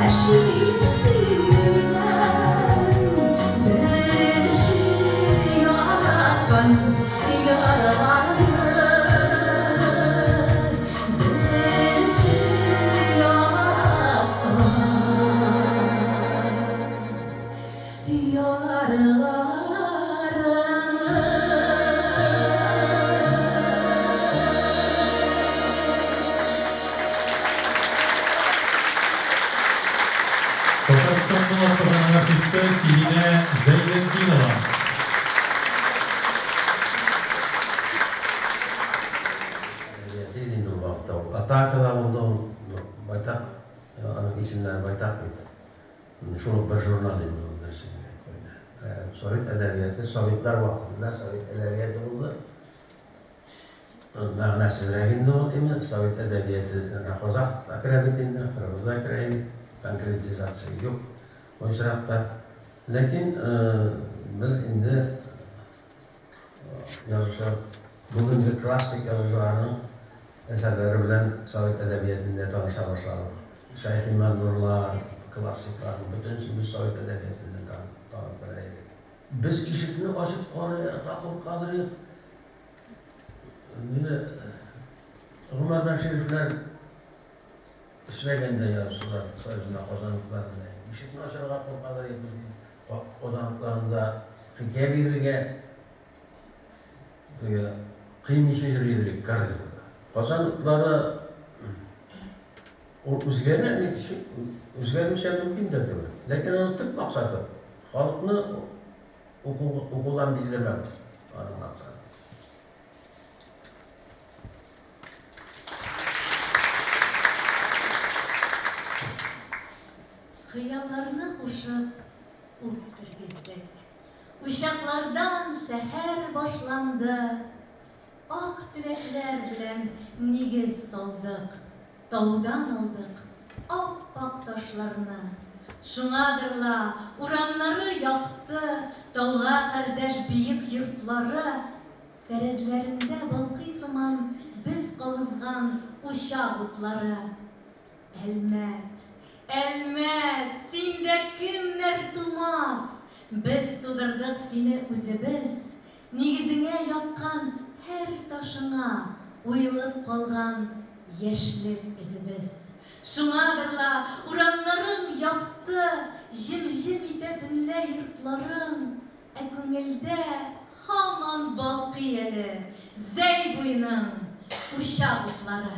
Яши сөйгән, беренче яраткан ярлары, беренче яраткан Татарстанның атказанган артисты Сиринә Зәйнетдинова. Әдәбияты иде инде ул вакытта. Ул атакада булды ул, байтак, аның исемнәре байтак бит. Шул ук бер журнал инде ул, дөресен генә әйткәндә. Совет әдәбияты, советлар вакытында совет әдәбияты булды. Мәгънәсезрәк инде ул, әйме, совет әдәбияты әнә казах та керә бит инде, кыргыз да керә бит, конкретизация юк бу очракта. Ләкин без инде язучылар, бүгенге классик язучыларның әсәрләре белән совет әдәбиятында таныша башладык. Шәйхи Мансурлар, классикларның бөтенесен без совет әдәбиятыннан танып белә идек. Без ишекне ачып карыйрга куркадыр идек. Мине Гомәр Бәшировлар эшләгәндә язучылар союзында Казан утларында ишекне ачарга куркалар иде без Казан утларында хикәя бирергә теге кыймыйча йөри идек коридорда. Казан утлары ул үзгәрә, үзгәрмичә мөмкин дә түгел. Ләкин аның төп максаты халыкны Уку, укудан биздермәү аның максаты. Хыялларны кушып ут тергездек. Учаклардан шәһәр башланды. Ак теләкләр белән нигез салдык. Таудан алдык ап-ак ташларны. Шуңадыр ла, урамнары якты, Тауга кардәш биек йортлары. Тәрәзләрендә балкый сыман Без кабызган учак утлары. Әлмәт, Әлмәт, синдә кемнәр тумас, Без тудырдык сине үзебез. Нигезеңә яткан һәр ташыңа Уелып калган яшьлек эзебез. Шуңадыр ла урамнарың якты, Җем-җем итә төнлә йортларың, Ә күңелдә һаман балкый әле Зәй буеның учак утлары.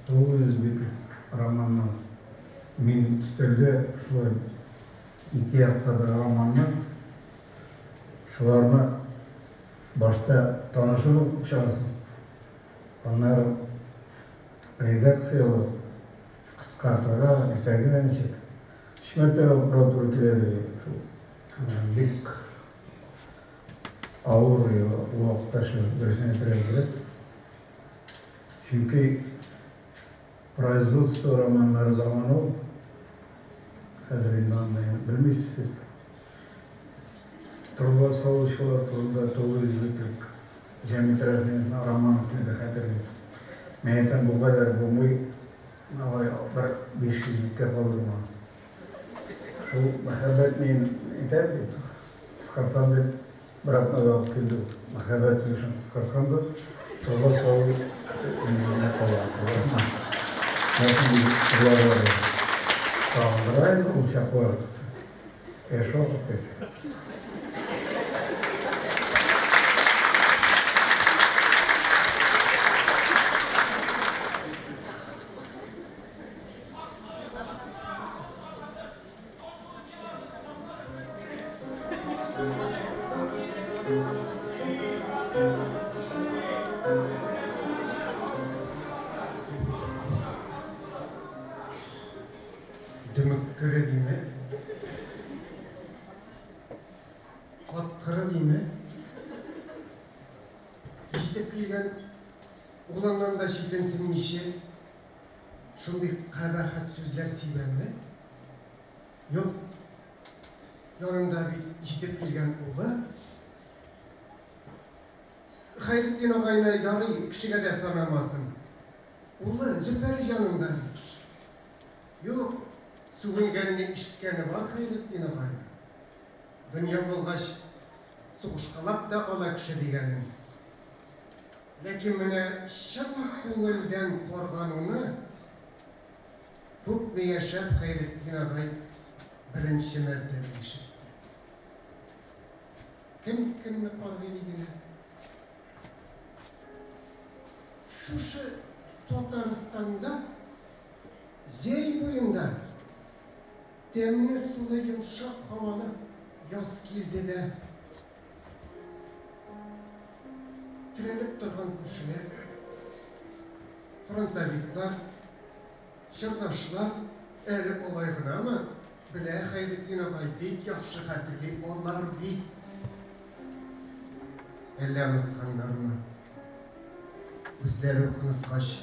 900 битлек романны мин өстәлгә шулай ике якта да романны шуларны башта танышып укып чыгасың. Аннары редакцияләп, кыскартырга, итәргә дә ничек. Өч мәртәбә укырга туры килә ди. Шул бик авыр ул вакытта шул дөресен әйтергә кирәк. Чөнки производство романнары заманы ул. Хәзер инде аны белмисез сез. Торба салучылар турында 900 битлек Җәмит Рәхимовның романы килде хәтерлим. Мин әйтәм, бу кадәр булмый, алай бер 500 биткә калдырма. Шул мәхәббәт мин әйтәм бит, кыскартам дип бер атнада алып килде. Мәхәббәт өлешен кыскартканбыз, торба салу инде кала. Ләкин торбалар сагындыра инде ул чаклар. Яшь вакыт бит. Дөмеккере диме? Каткыры диме? Җитеп килгән угланнан да читенсенмичә, шундый кабахәт сүзләр сибәме? Юк, янында бит җитеп килгән улы. Хәйретдин агайны ярый кешегә дә санамасын. Улы Зөфәре янында бит. Юк, сүгенгәнне ишеткәне бар Хәйретдин агайның. Дөнья булгач, сугышкалап та ала кеше дигәнең. Ләкин менә чын күңелдән каргануны күпме яшәп Хәйретдин агай беренче мәртәбә ишетте. Кем кемне каргый дигәнә? Шушы Татарстанда, Зәй буенда тәмле сулы йомшак һавалы яз килде дә, терәлеп торган күршеләр, фронтовиклар, чордашлар, әле алай гынамы, белә Хәйретдин агай, бик яхшы хәтерли, алар бит әллә онытканнармы? Үзләре үк оныткач,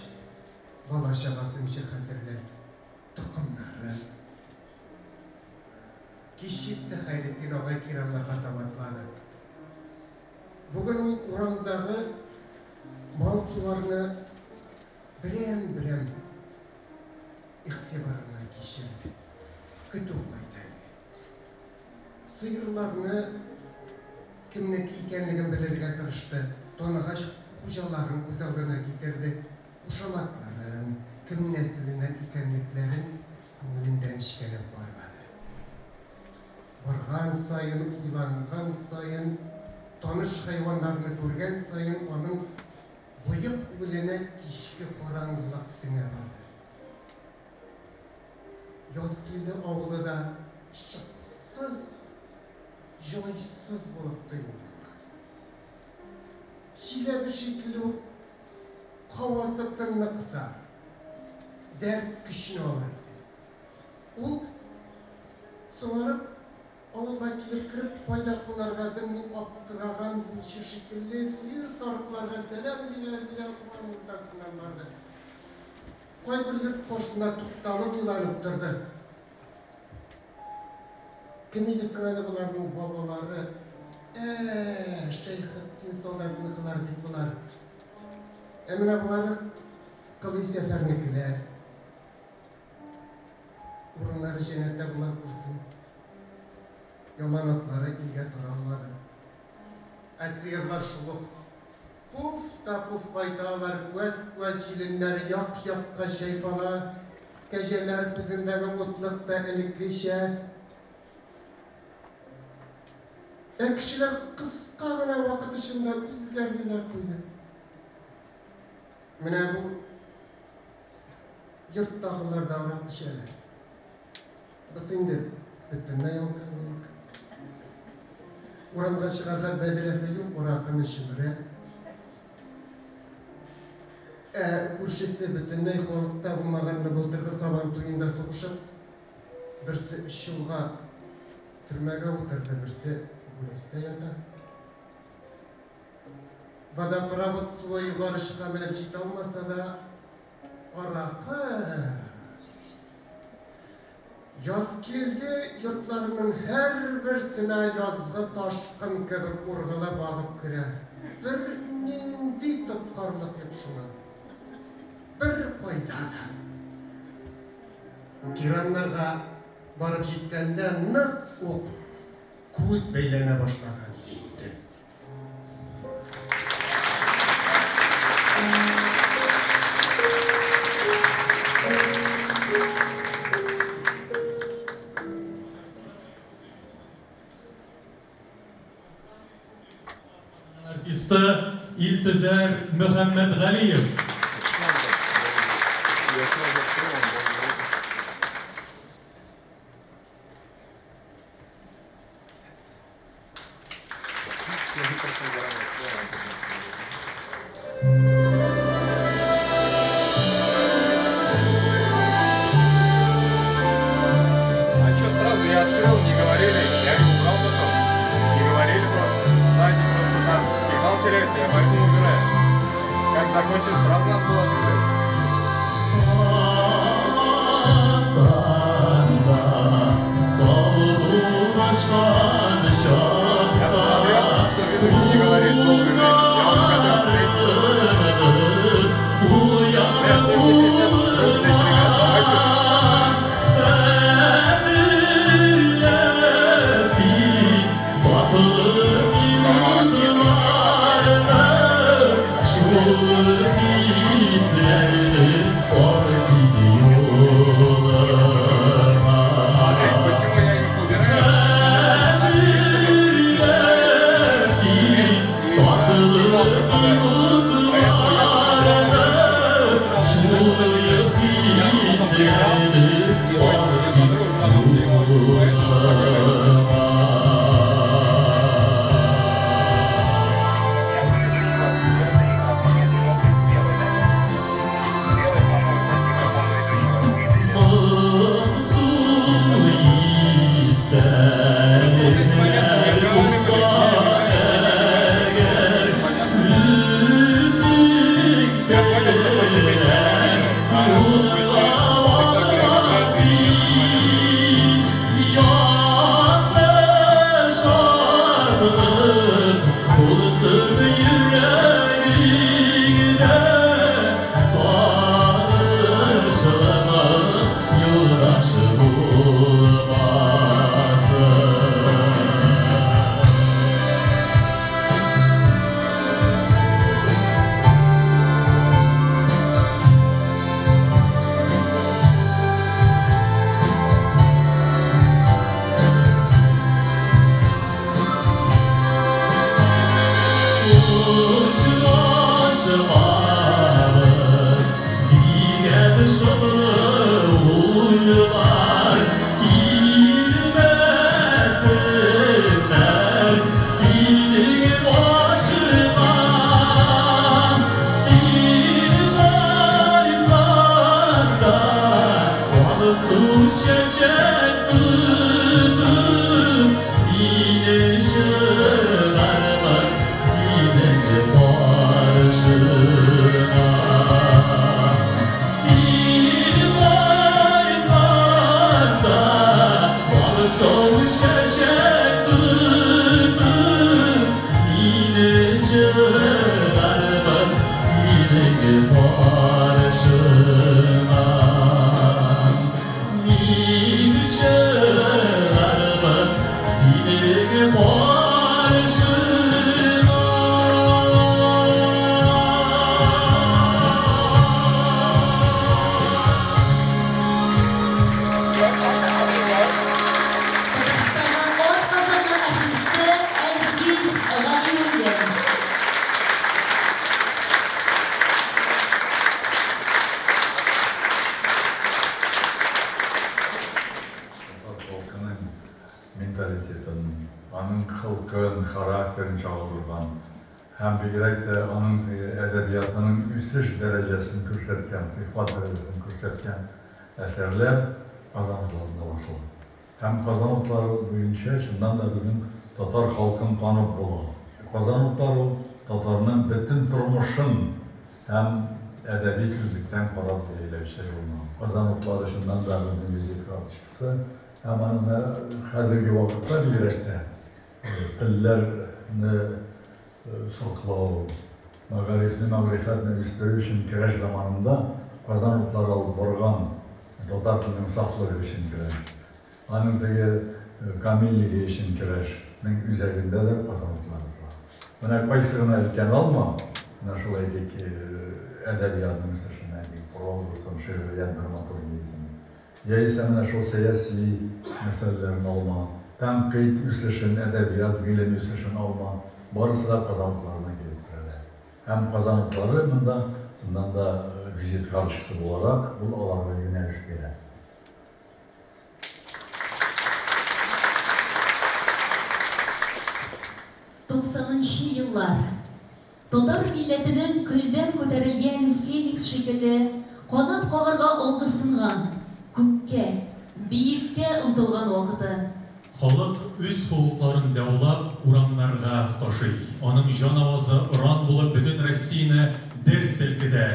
бала-чагасын ничек хәтерләр, токымнары. Кич җитте, Хәйретдин агай Кирамнарга таба атлады. Бүген ул урамдагы мал-туарны берәм-берәм игътибарыннан кичерде. Көтү кайта иде. Сыерларны кемнеке икәнлеген белергә тырышты, таныгач, хуҗаларын күз алдына китерде, кушаматларын, кем нәселеннән икәнлекләрен күңелендә нечкәләп барлады. Барган саен, уйланган саен, таныш хайваннарны күргән саен аның боек күңеленә кичке караңгылык сеңә барды. Язкилде авылы да шыксыз, җайсыз булып тоелды аңа. Чиләбе шикелле үк һавасы тынны кыса, дәрт көчне ала иде. Ул, соңарып, авылга килеп кереп, кайда кунарга белми аптыраган юлчы шикелле, сыер-сарыкларга сәлам бирә-бирә урам уртасыннан барды. Кайбер йорт каршында тукталып уйланып торды. Кем иде соң әле боларның бабалары? Ә-ә, Шәйхетдин солдатныкылар бит болар. Ә менә болары Кылый Сәфәрнекеләр. Урыннары җәннәттә була күрсен. Яманатлары илгә таралмады. Ә сыерлар шул ук Пуф та пуф кайталар, күәс-күәс җиленнәре як-якка чайпала, кәҗәләр күзендәге мутлык та элеккечә. Ә кешеләр кыска гына вакыт эчендә үзгәрде дә куйды. Менә бу. Йорттагылар да аракы эчәләр. Бусы инде бөтенләй алкоголик. Урамга чыгарга бәдрәфе юк, аракыны чөмерә. Ә күршесе бөтенләй халыкта булмаганны былтыргы Сабан туенда сугышып, берсе өч елга төрмәгә утырды, берсе бүлнистә ята. Водопровод суы югары очка менеп җитә алмаса да, аракы! Язкилде йортларының һәрберсенә язгы ташкын кебек ургылып агып керә. Бернинди тоткарлык юк шуңа. Беркайда да. Кираннарга барып җиткәндә нык ук күз бәйләнә башлаган иде инде. Артисты Илтөзәр Мөхәммәтгалиев. А что сразу я открыл, не говорили, я не убрал потом. Не говорили просто. Сзади просто там сигнал теряется, я поэтому убираю. Как закончили, сразу надо было открыть. Я посмотрел, что ведущий не говорит долгое время. Я уже готовился лезть. Бля, 250 рублей, ребят, давайте. Смотри, почему я их убираю? Сигнал пропадает. Поэтому я посмотрел на ведущего, сразу начал. Я потом проиграл, и то есть я смотрю, уже потом сигнал, поэтому пока так. Просто вот эти моменты не обговаривали, не понятно. Я понял, что после песни нормально. А после спектакля как раз и непонятно. холкын, характерын чагылдырган һәм бигрәк тә аның әдәбиятының үсеш дәрәҗәсен күрсәткән, сыйфат дәрәҗәсен күрсәткән әсәрләр Казан утларында басыла. Һәм Казан утлары буенча чыннан да безнең татар халкын танып була. Казан утлары ул татарның бөтен тормышын һәм әдәби күзлектән карап бәяләүче журнал. Казан утлары чыннан да безнең визит карточкасы һәм аның менә хәзерге вакытта бигрәк тә телләрне саклау, мәгарифне, мәгърифәтне үстерү өчен көрәш заманында Казан утлары алып барган татар теленең сафлыгы өчен көрәш, аның теге камиллеге өчен көрәшнең үзәгендә дә Казан утлары тора. Менә кайсы гына өлкәне алма, менә шул әйтик, әдәбиятның үсешен әйтик, прозасын, шигърият, драматургиясен, яисә менә шул сәяси мәсьәләләрен алма, тәнкыйть үсешен, әдәбият гыйлеме үсешен алма, барысы да Казан утларына килеп терәлә. Һәм Казан утлары монда, чыннан да, визит карточкасы буларак, ул аларга юнәлеш бирә. Туксанынчы еллар. Татар милләтенең көлдән күтәрелгән феникс шикелле канат кагарга алгысынган, күккә, биеккә омтылган вакыты. Халык үз хокукларын даулап урамнарга ташый. Аның җан авазы оран булып бөтен Россияне дер селкетә.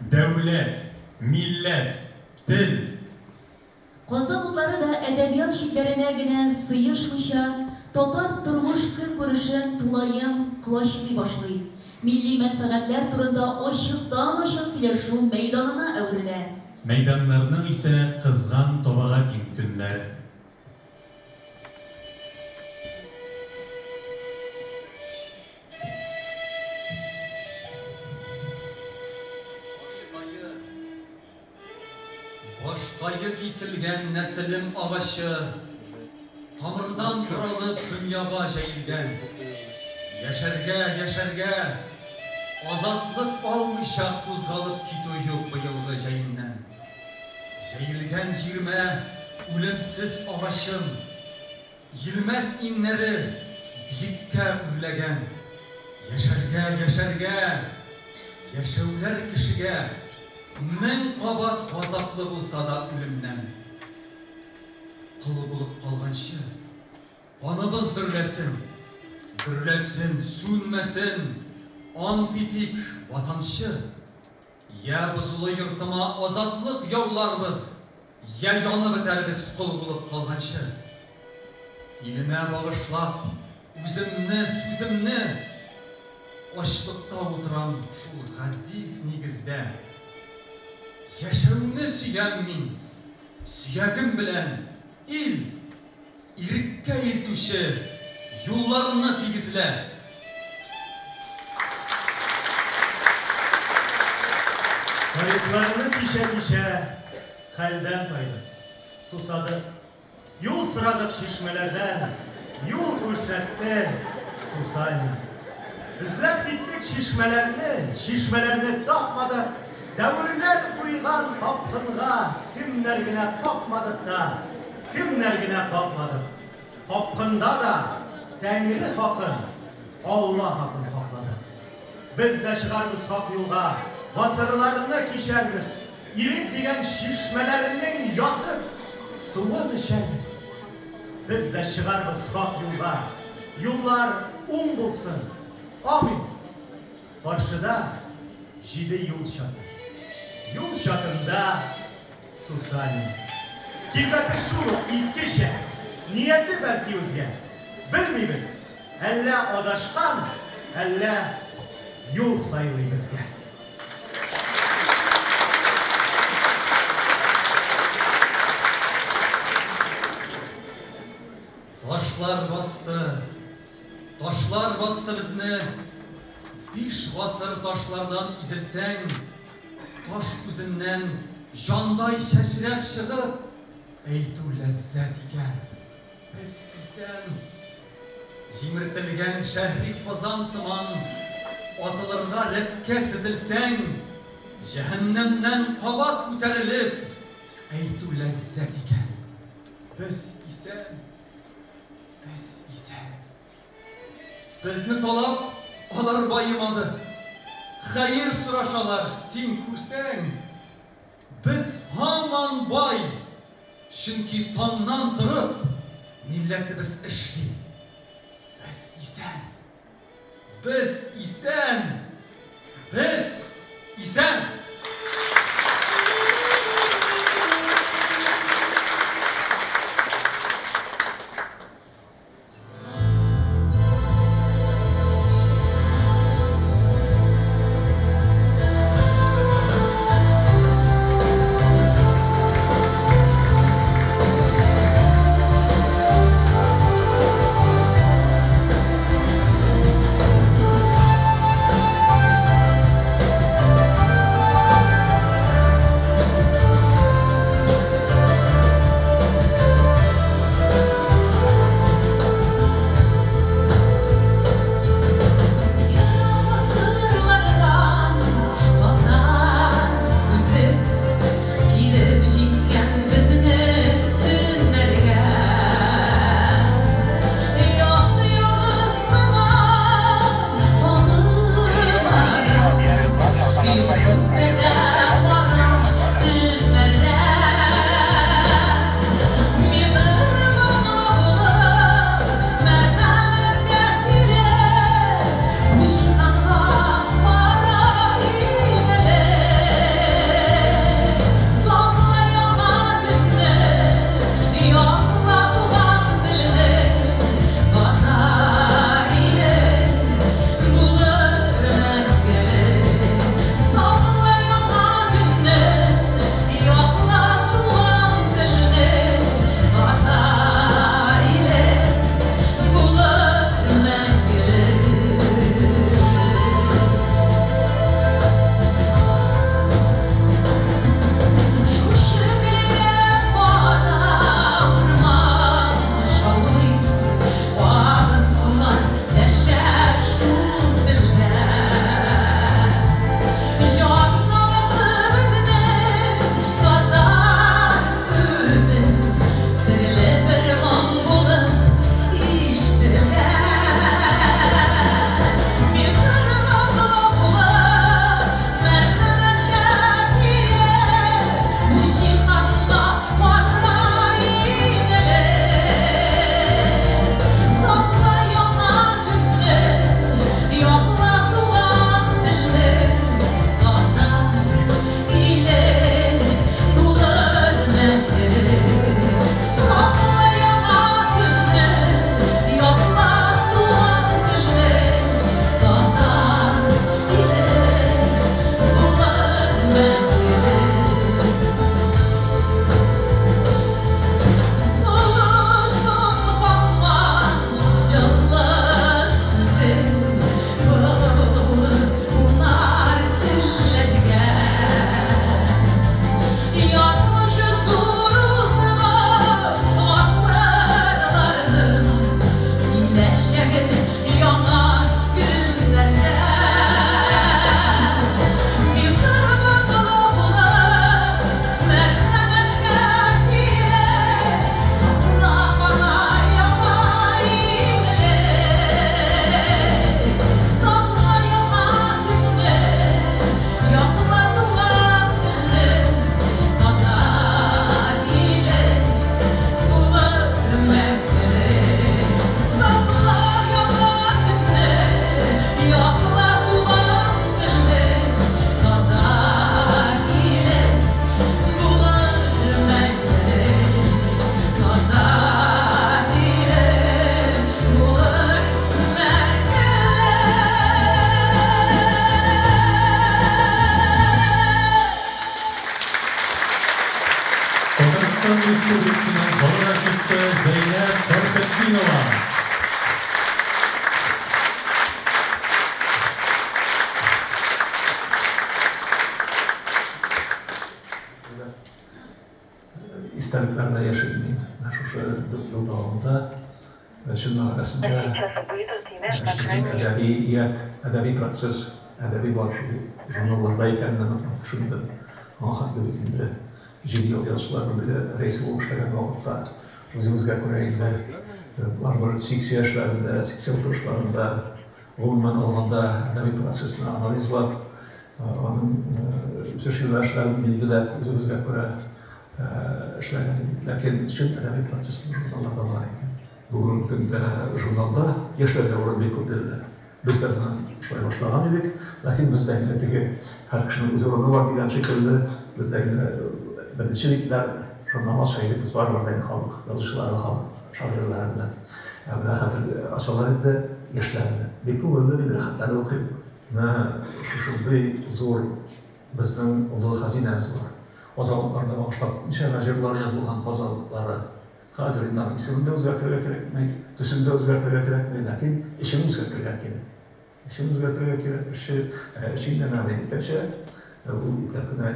Дәүләт! Милләт! Тел! Казан утлары да әдәбият чикләренә генә сыешмыйча, татар тормыш-көнкүрешен тулаем колачлый башлый, милли мәнфәгатьләр турында ачыктан-ачык сөйләшү мәйданына әверелә. Мәйданнарның исә кызган табага тиң көннәре. Башкае. Башкае киселгән нәселем агачы, Тамырдан таралып дөньяга җәелгән. Яшәргә, яшәргә! Азатлык алмыйча кузгалып китү юк быелгы җәемнән. Җәелгән җиремә үлемсез агачым, Иелмәс иңнәре биеккә үрләгән. Яшәргә, яшәргә! Яшәүләр кешегә 1000 кабат газаплы булса да үлемнән. Кол булып калганчы, каныбыз дөрләсен, дөрләсен, сүнмәсен, ант итик, ватанчы! Йә бозлы йортыма азатлык яуларбыз, йә янып бетәрбез кол булып калганчы. Илемә багышлап, үземне, сүземне, Ачлыкта утырам шул газиз нигездә. Яшәүне сөям мин, сөягем белән, ил! Иреккә илтүче юлларны тигезлә! Тарихларны кичә-кичә хәлдән тайдык, сусадык. Юл сорадык чишмәләрдән, юл күрсәтте Сусанин. Эзләп киттек чишмәләрне, чишмәләрне тапмадык. Дәверләр куйган капкынга кемнәр генә капмадык та, Кемнәр генә капмадык. Капкында да Тәңре хакын, Алла хакын хакладык. Без дә чыгарбыз хак юлга, гасырларны кичәрбез, ирек дигән чишмәләрнең ятып суын эчәрбез. Без дә чыгарбыз хак юлга, юллар уң булсын. Амин! Каршыда җиде юл чаты. Юл чатында Сусанин. Килбәте шул ук, искечә. Нияте бәлки үзгә. Белмибез, әллә адашкан, әллә юл сайлый безгә. Ташлар басты, ташлар басты безне. Биш гасыр ташлардан изелсәң, таш үзеннән җандай чәчрәп чыгып, әйтү ләззәт икән, без исән. Җимертелгән шәһри Казан сыман атылырга рәткә тезелсәң, җәһәннәмнән кабат күтәрелеп, әйтү ләззәт икән, без исән, без исән. Безне талап, алар баемады. Хәер сорашалар, син күрсәң. Без һаман бай, чөнки таңнан торып, милләтебез эшли. Без исән. Без исән! Без исән! Татарстан Республикасының халык артисты Зәйнәб Фәрхетдинова. Истәлекләрдә яшим мин. Менә шушы дүрт ел дәвамында чын мәгънәсендә безнең әдәбият, әдәби процесс, әдәби барышы журналларда икәнен ныклап төшендем. Аңа хәтле бит инде җиде ел Язучылар берлеге рәисе булып эшләгән вакытта үзебезгә күрә инде барыбер 80 яшьләрендә, 80 утырышларында Гомумән алганда, әдәби процессны анализлап, аның үсеш юнәлешләрен билгеләп, үзебезгә күрә эшләгән идек. Ләкин чын әдәби процесс журналларда бар икән. Бүгенге көндә журналда яшьләргә урын бик күп бирелә. Без дә моны шулай башлаган идек, ләкин бездә инде теге һәр кешенең үз урыны бар дигән шикелле, бездә инде беренче битләр журнал ача идек, без барыбер дә инде халык язучылары, халык шагыйрьләре белән. Ә менә хәзер ачалар инде яшьләрне. Бик күңелле, мин рәхәтләнеп укыйм. Менә шушындый зур безнең олы хәзинәбез бар. Казан утларына багышлап ничәмә җырлар язылган Казан утлары. Хәзер инде аның исемен дә үзгәртергә кирәкми, төсен дә үзгәртергә кирәкми, ләкин эшен үзгәртергә кирәк. Эшен үзгәртергә кирәк, эше, эше инде әнә икенче, ул ипләп кенә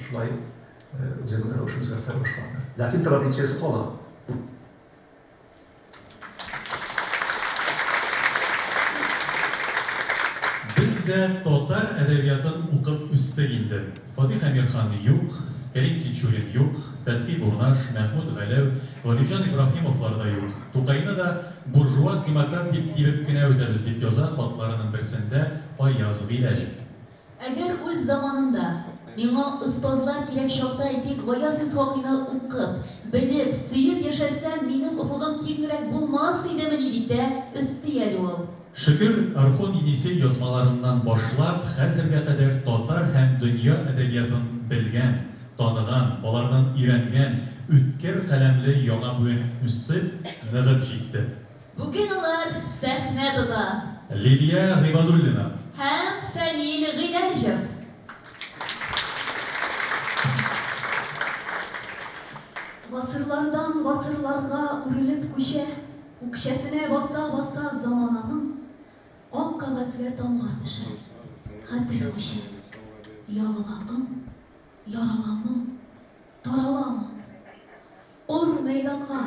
шулай үзенең рәвешен үзгәртә башлады. Ләкин традициясе кала. Без дә татар әдәбиятын укып үстек инде. Фатих Әмирхан юк, Кәрим Тинчурин юк, Фәтхи Бурнаш, Мәхмүт Галәү, Галимҗан Ибраһимовлар да юк. Тукайны да буржуаз демократ дип тибеп кенә үтәбез, дип яза хатларының берсендә Аяз Гыйләҗев. Әгәр үз заманында, миңа остазлар кирәк чакта, әйтик, Гаяз Исхакыйны укып, белеп, сөеп яшәсәм, минем офыгым киңрәк булмас идемени, дип тә өсти әле ул. Шөкер, Орхон-Енисей язмаларыннан башлап, хәзергә кадәр татар һәм дөнья әдәбиятын белгән, таныган, алардан өйрәнгән үткер каләмле яңа буын үсеп, ныгып җитте. Бүген алар сәхнә тота. Лилия Гыйбадуллина. Һәм Фәнил Гыйләҗев. Гасырлардан гасырларга үрелеп күчә, Үкчәсенә баса-баса замананың, Ак кәгазьгә тамга төшә, Хәтер күчә. Ягыла ым, ярала моң, тарала моң. Ор мәйданга,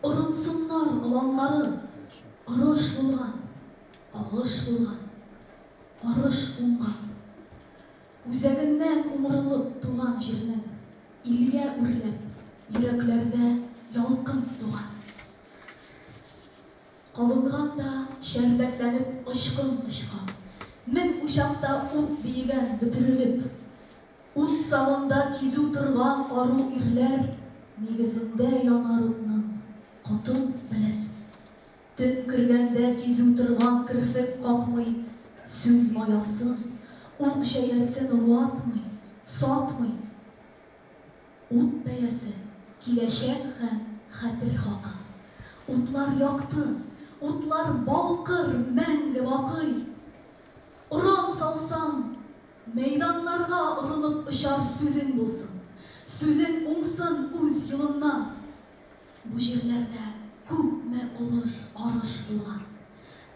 орынсыннар оланнары, Орыш булган, агыш булган, арыш уңган. Үзәгеннән умырылып туган җирнең, Илгә үрләп, йөрәкләрдә ялкын туган. Кабынган да чәрдәкләнеп очкын очкан, Мең учакта ут биегән бөтерелеп. Ут сагында кизү торган ару ирләр Нигезендә янар утның котын белеп. Төн кергәндә кизү торган керфек какмый, Сүз маясын, ук җәясен ватмый, сатмый. Ут бәясе, киләчәк һәм хәтер хакы. Утлар якты, утлар балкыр мәңге бакый. Оран салсаң, мәйданнарга орынып очар сүзең булсын, сүзең уңсын үз юлыннан. Бу җирләрдә күпме олыш арыш булган,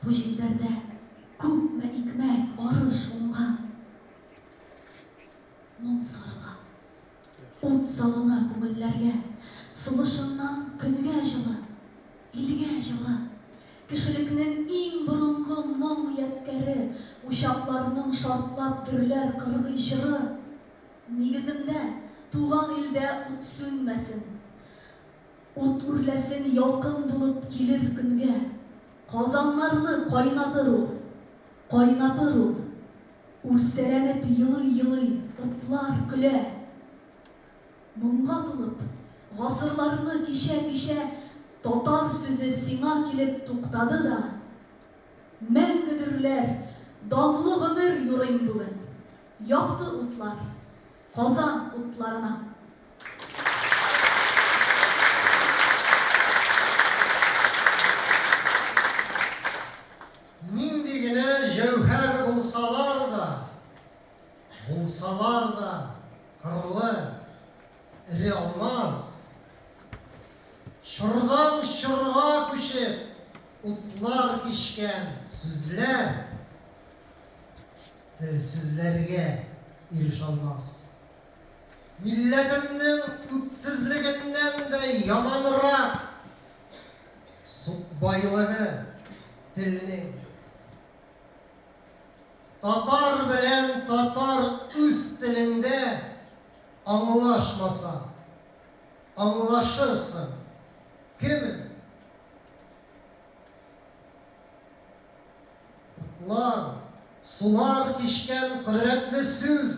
бу җирләрдә күпме икмәк, арыш уңган. Моң сарыла. Ут салына күңелләргә, Сулышыңнан көнгә җылы, илгә җылы. Кешелекнең иң борынгы моң ядкәре, Учакларның шартлап дөрләр кыргый җыры. Нигеземдә, туган илдә ут сүнмәсен. Ут үрләсен ялкын булып килер көнгә. Казаннарны кайнатыр ул, кайнатыр ул. Үрсәләнеп елый-елый утлар көлә. Моңга тулып, гасырларны кичә-кичә Татар сүзе сиңа килеп туктады да, Мәңге дөрләр, данлы гомер юрыйм бүген, Якты утлар, Казан утларына. Нинди генә җәүһәр булсалар да, булсалар да кырлы, эре алмаз, чордан чорга күчеп, утлар кичкән сүзләр телсезләргә ирешалмас. Милләтемнең үксезлегеннән дә яманрак Сукбайлыгы телнең. Татар белән татар үз телендә аңлашмаса, аңлашырсың кеме? Утлар, сулар кичкән кодрәтле сүз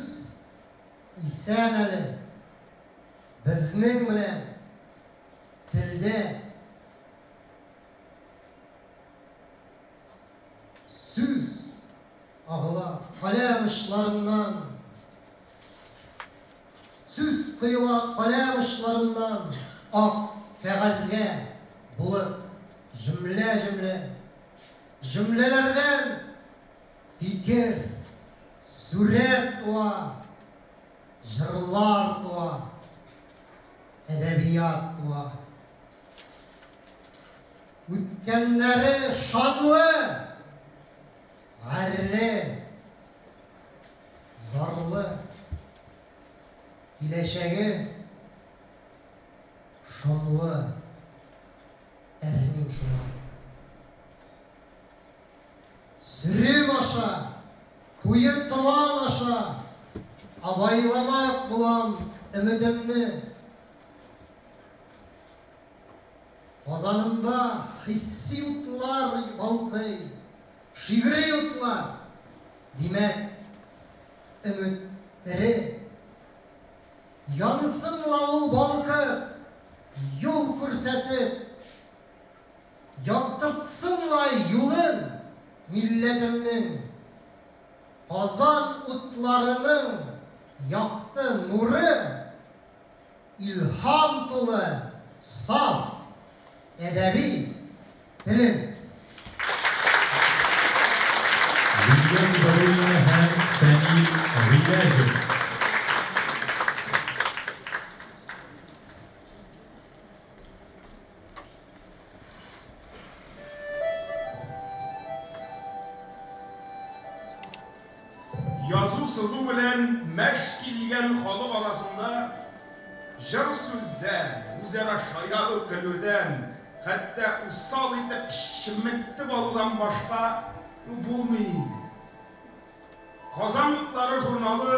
исән әле. Безнең белән телдә. Сүз агыла каләм очларыннан. Сүз коела каләм очларыннан ак кәгазьгә булып җөмлә-җөмлә. Җөмләләрдән фикер, сурәт туа, җырлар туа, әдәбият туа. Үткәннәре шатлы, гарьле, зарлы, киләчәге шомлы, әрним шуңа. Сөрем аша, куе томан аша абайламак булам өметемне. Казанымда хисси утлар балкый, шигъри утлар, димәк, өмет тере. Янсын ла ул балкып, юл күрсәтеп, яктыртсын ла юлын милләтемнең. Казан утларының якты нуры Илһам тулы саф әдәби телем. Лилия Низамуллина һәм Фәнил Гыйләҗев. Язу-сызу белән мәш килгән халык арасында җыр сүздән, үзара шаяру-көлүдән, хәтта усал итеп чеметеп алудан башка булмый инде. Казан утлары журналы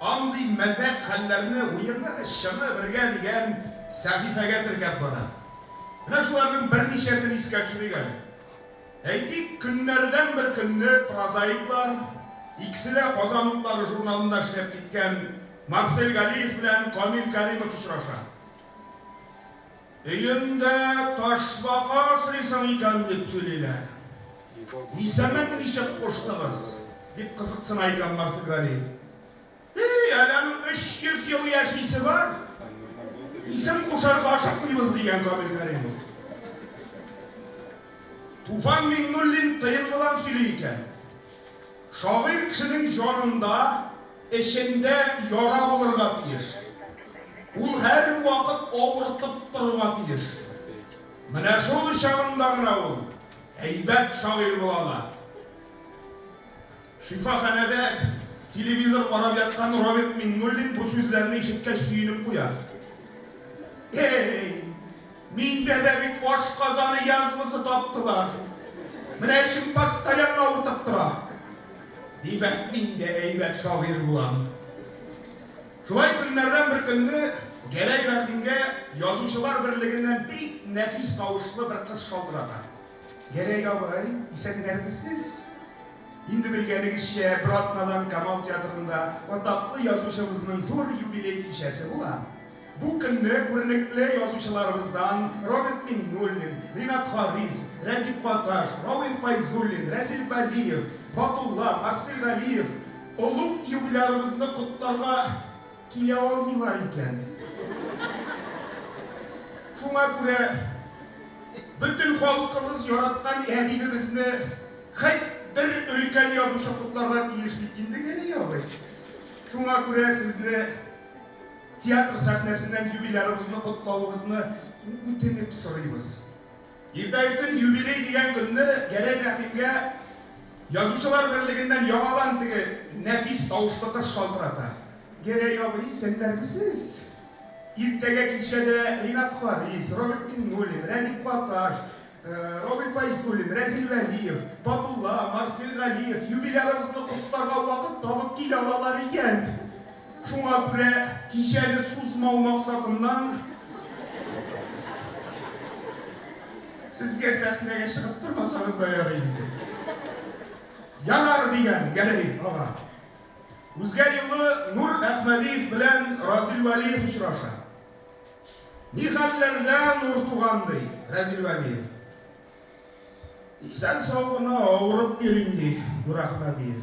андый мәзәк хәлләрне уены, чыны бергә дигән сәхифәгә теркәп бара. Менә шуларның берничәсен искә төшерик әле. Әйтик, көннәрдән бер көнне прозаиклар, икесе дә Казан утлары журналында эшләп киткән Марсель Галиев белән Камил Кәримов очраша. Өеңдә ташбака асрыйсың икән, дип сөйлиләр. Исемен ничек куштыгыз? дип кызыксына икән Марсель Галиев. И, әле аның 300 ел яшисе бар. Исем кушарга ашыкмыйбыз, дигән Камил Кәримов. Туфан Миңнуллин тыелгыдан сөйли икән. Шагыйрь кешенең җанында, эчендә яра булырга тиеш. Ул һәрвакыт авыртып торырга тиеш. Менә шул чагында гына ул әйбәт шагыйрь була ала. Шифаханәдә телевизор карап яткан Роберт Миңнуллин бу сүзләрне ишеткәч сөенеп куя. Эй, миндә дә бит ашказаны язвасы таптылар. Менә эчем постоянно авыртып тора. Димәк, мин дә әйбәт шагыйрь булам. Шулай көннәрдән бер көнне Гәрәй Рәхимгә Язучылар берлегеннән бик нәфис тавышлы бер кыз шалтырата. Гәрәй абый, исәннәрмесез? Инде белгәнегезчә, бер атнадан Камал театрында атаклы язучыбызның зур юбилей кичәсе була. Бу көнне күренекле язучыларыбыздан Роберт Миңнуллин, Ренат Харис, Рәдиф Гаташ, Равил Фәйзуллин, Рәзил Вәлиев, Батулла, Марсель Галиев олуг юбилярыбызны котларга килә алмыйлар икән. Шуңа күрә бөтен халкыбыз яраткан әдибебезне хәть бер өлкән язучы котларга тиеш бит инде, Гәрәй абый. Шуңа күрә сезне Театр сәхнәсеннән юбилярыбызны котлавыгызны үтенеп сорыйбыз. Иртәгесен юбилей дигән көнне Гәрәй Рәхимгә Язучылар берлегеннән яңадан теге нәфис тавышлы кыз шалтырата. Гәрәй абый, исәннәрмесез? Иртәгә кичәдә Ренат Харис, Роберт Миңнуллин, Рәдиф Гаташ, Равил Фәйзуллин, Рәзил Вәлиев, Батулла, Марсель Галиев юбилярыбызны котларга вакыт табып килә алалар икән. Шуңа күрә кичәне сузмау максатыннан сезгә сәхнәгә чыгып тормасагыз да ярый инде. Ярар, дигән Гәрәй ага. Үзгә юлы Нур Әхмәдиев белән Разил Вәлиев очраша. Ни хәлләрдә, Нур туган, ди Разил Вәлиев. Исән-сау гына авырып йөрим, ди Нур Әхмәдиев.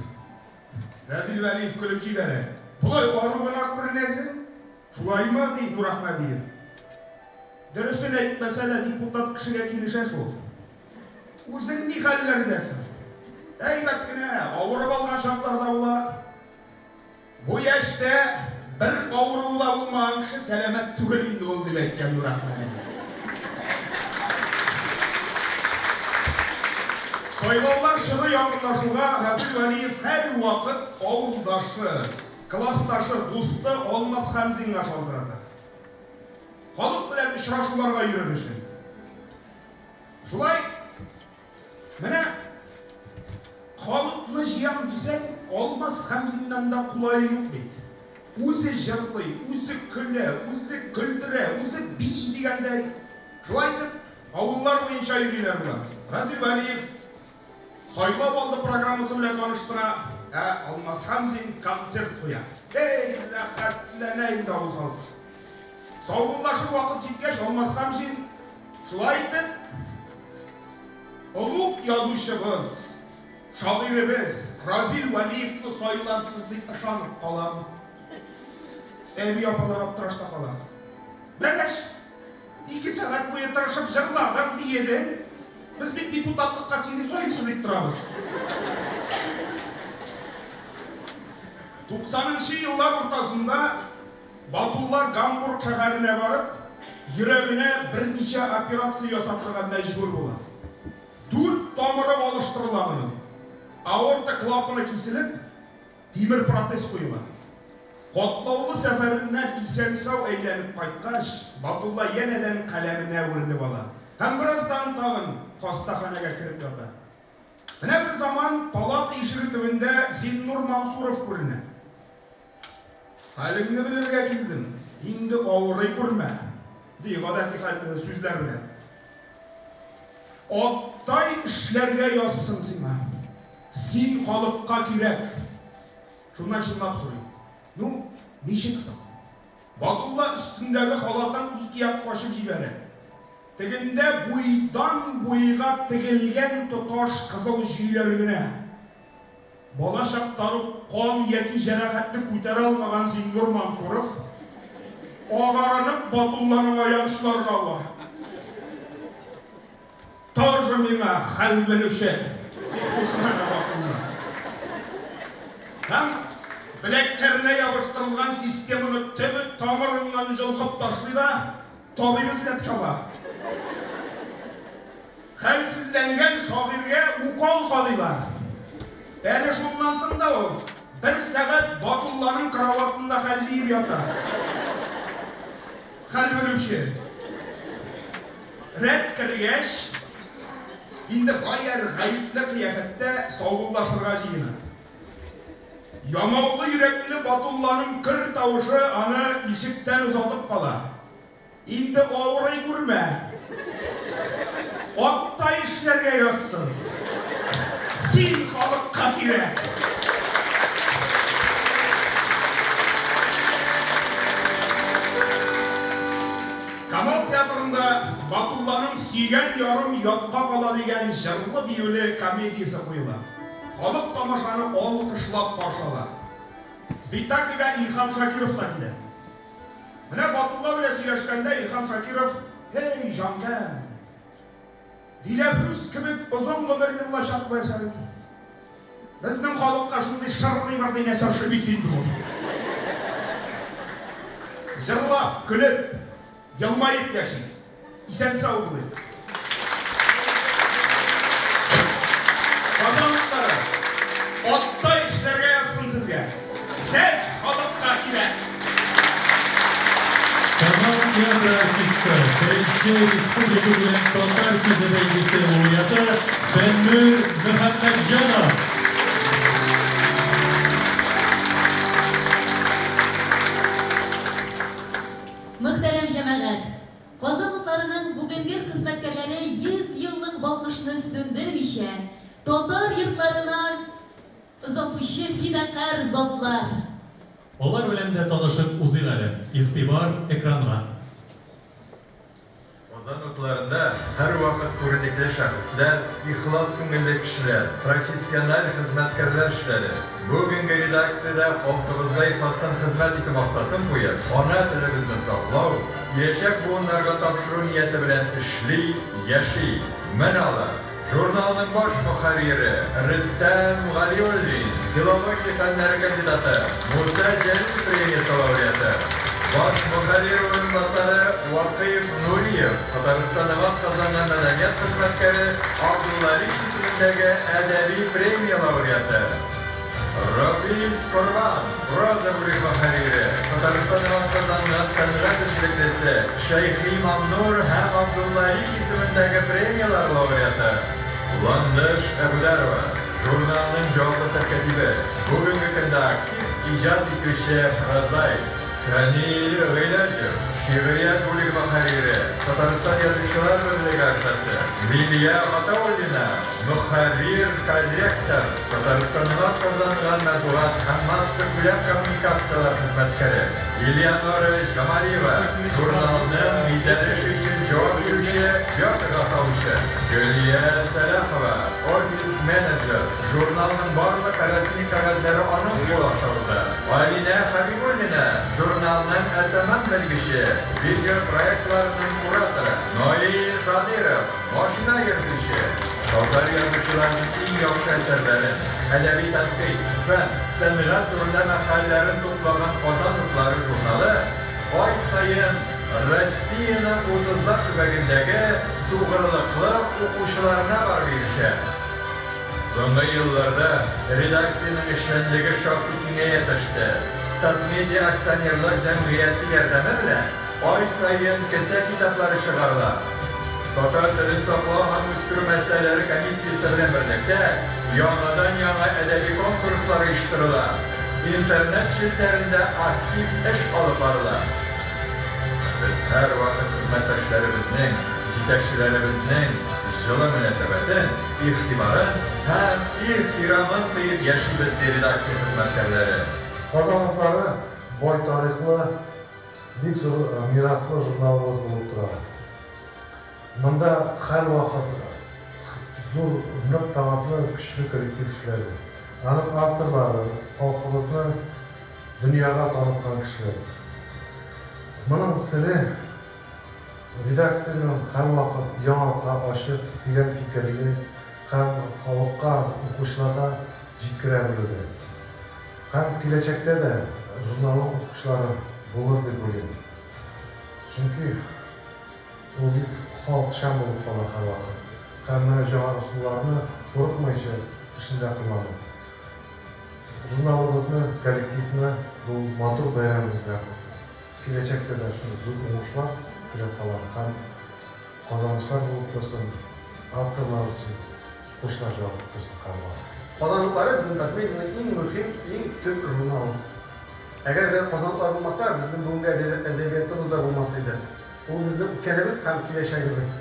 Разил Вәлиев көлеп җибәрә. Болай ару гына күренәсең, шулаймы, ди Нур Әхмәдиев. Дөресен әйтмәсә дә, депутат кешегә килешә шул. Үзең ни хәлләрдәсең? Әйбәт кенә, авырып алган чаклар да була. Бу яшьтә бер авыруы да булмаган кеше сәламәт түгел инде ул, дип әйткән Нурәхмәт. Сайлаулар чоры якынлашуга Разил Вәлиев һәрвакыт авылдашы, классташы, дусты Алмаз Хәмзинга шалтырата. Халык белән очрашуларга йөрер өчен. Шулай, менә халыкны җыям дисәң, Алмаз Хәмзиннан да кулае юк бит. Үзе җырлый, үзе көлә, үзе көлдерә, үзе бии дигәндәй. Шулай итеп, авыллар буенча йөриләр болар. Разил Вәлиев сайлау алды программасы белән таныштыра, ә Алмаз Хәмзин концерт куя. Эй, рәхәтләнә инде авыл халкы. Саубуллашыр вакыт җиткәч, Алмаз Хәмзин Шулай итеп, олуг язучыбыз, шагыйребез Разил Вәлиевны сайларсыз дип ышанып калам. Әби-апалар аптырашта кала. Бәләш, ике сәгать буе тырышып җырладың, биедең. Без бит депутатлыкка сине сайлыйсы дип торабыз. Туксанынчы еллар уртасында Батулла Гамбург шәһәренә барып, йөрәгенә берничә операция ясатырга мәҗбүр була. Дүрт тамыры алыштырыла моның. Аорта клапаны киселеп, тимер протез куела. Катлаулы сәфәреннән исән-сау әйләнеп кайткач, Батулла янәдән каләменә үрелеп ала һәм бераздан тагын хастаханәгә кереп ята. Менә берзаман палата ишеге төбендә Зиннур Мансуров күренә. Хәлеңне белергә килдем, инде авырый күрмә, ди гадәти хәл сүзләр белән. Аттай эшләргә язсын сиңа. Син халыкка кирәк. Шуннан чынлап сорый. Ну, ничек соң? Батулла өстендәге халатын ике якка ачып җибәрә. Тегендә буйдан-буйга тегелгән тоташ кызыл җөйләр генә. Бала чактан ук кан яки җәрәхәтне күтәрә алмаган Зиннур Мансуров, агарынып, Батулланың аяк очларына ава. Тоже миңа хәл белүче! дип үкерә Батулла. Һәм беләкләренә ябыштырылган системаны төбе-тамырыннан җолкып ташлый да, табиб эзләп чаба. Хәлсезләнгән шагыйрьгә укол кадыйлар. Әле шуннан соң да ул бер сәгать Батулланың караватында хәл җыеп ята. Хәл белүче. Рәт кергәч, инде гаярь, гаепле кыяфәттә саубуллашырга җыена. Ямаулы йөрәкле Батулланың көр тавышы аны ишектән озатып кала. Инде авырый күрмә. Аттай эшләргә язсын. Син халыкка кирәк. Камал театрында Батулланың Сөйгән ярым ятка кала дигән җырлы-биюле комедиясе куела. Халык тамашаны алкышлап каршы ала. Спектакльгә Илһам Шакиров та килә. Менә Батулла белән сөйләшкәндә Илһам Шакиров, Һей, җанкәм! Диләфрүз кебек озын гомерле булачак бу әсәрең. Безнең халыкка шундый шырдый-мырдый нәрсә ошый бит инде ул. Җырлап, көлеп, елмаеп яшик. Исән-сау булыйк. Казан утлары, аттай эшләргә язсын сезгә. Сез халыкка кирәк! Камал театры артисты, беренче республика күләм татар сүзе бәйгесе лауреаты Фәннүр Мөхәммәтҗанов. Мөхтәрәм җәмәгать! Казан утларының бүгенге хезмәткәрләре 100 еллык балкышны сүндермичә, татар йортларына озатучы фидакарь затлар. Алар белән дә танышып узыйк әле. Игътибар экранга. Казан утларында һәрвакыт күренекле шәхесләр, ихлас күңелле кешеләр, профессиональ хезмәткәрләр эшләде. Бүгенге редакциядә халкыбызга ихластан хезмәт итү максатын куеп, ана телебезне саклау, киләчәк буыннарга тапшыру нияте белән эшли, яши. Менә алар. Журналның баш мөхәррире Рөстәм Галиуллин, филология фәннәре кандидаты, Муса Җәлил премиясе лауреаты. Баш мөхәррир урынбасары Вакыйф Нуриев, Татарстанның атказанган мәдәният хезмәткәре, Абдулла Алиш исемендәге әдәби премия лауреаты. Рафис Корбан, проза бүлеге мөхәррире, Татарстанның атказанган сәнгать эшлеклесе, Шәйхи Маннур һәм Абдулла Алиш исемендәге премияләр лауреаты. Ландыш Әбүдәрова, журналның җаваплы сәркатибе, бүгенге көндә актив иҗат итүче прозаик. Фәнил Гыйләҗев, шигърият бүлеге мөхәррире, Татарстан Язучылар берлеге әгъзасы. Лилия Гатауллина, мөхәррир, корректор, Татарстанның атказанган матбугат һәм массакүләм коммуникацияләр хезмәткәре. Элеонора Җамалиева, журналның бизәлеше өчен җавап бирүче, вертка салучы. Гөлия Сәлахова, офис-менеджер, журналның барлык рәсми кәгазьләре аның кул аша уза. Алинә Хәбибуллина, журналның SMM белгече, видео проектларының кураторы. Наил Кадыйров, машина йөртүче. Татар язучыларының иң яхшы әсәрләрен, әдәби тәнкыйть, фән, сәнгать турында мәкаләләрен туплаган Казан утлары журналы ай саен Россиянең утызлап төбәгендәге тугрылыклы укучыларына барып ирешә. Соңгы елларда редакциянең эшчәнлеге шактый киңәя төште. Татмедиа акционерлык җәмгыяте ярдәме белән ай саен кесә китаплары чыгарыла. Татар телен саклау һәм үстерү мәсьәләләре комиссиясе белән берлектә яңадан-яңа әдәби конкурслар оештырыла, интернет челтәрендә актив эш алып барыла. Без һәрвакыт хезмәттәшләребезнең, җитәкчеләребезнең җылы мөнәсәбәтен, игътибарын һәм ихтирамын тоеп яшибез, ди редакция хезмәткәрләре. Казан утлары бай тарихлы, бик зур мираслы журналыбыз булып тора. Монда һәрвакыт зур, нык талантлы, көчле коллектив эшләде. Аның авторлары, халкыбызны дөньяга таныткан кешеләр. Моның сере, редакциянең һәрвакыт яңалыкка ачык, тирән фикерли һәм халыкка, укучыларга җиткерә белүдә. Һәм киләчәктә дә журналның укучылары булыр дип уйлыйм. Чөнки ул бик халыкчан булып кала һәрвакыт. Һәм менә җаңа ысулларны курыкмыйча эшендә куллана. Журналыбызны, коллективны бу матур бәйрәмебез белән котлыйм. Киләчәктә дә шундый зур уңышлар теләп калам һәм казанышлар булып торсын, авторлар өчен укучылар җавап торсын һәрвакыт. Казан утлары безнең Татмедианың иң мөһим, иң төп журналыбыз. Әгәр дә Казан утлары булмаса, безнең бүгенге әдәбиятыбыз да булмас иде. Ул безнең үткәнебез һәм киләчәгебез.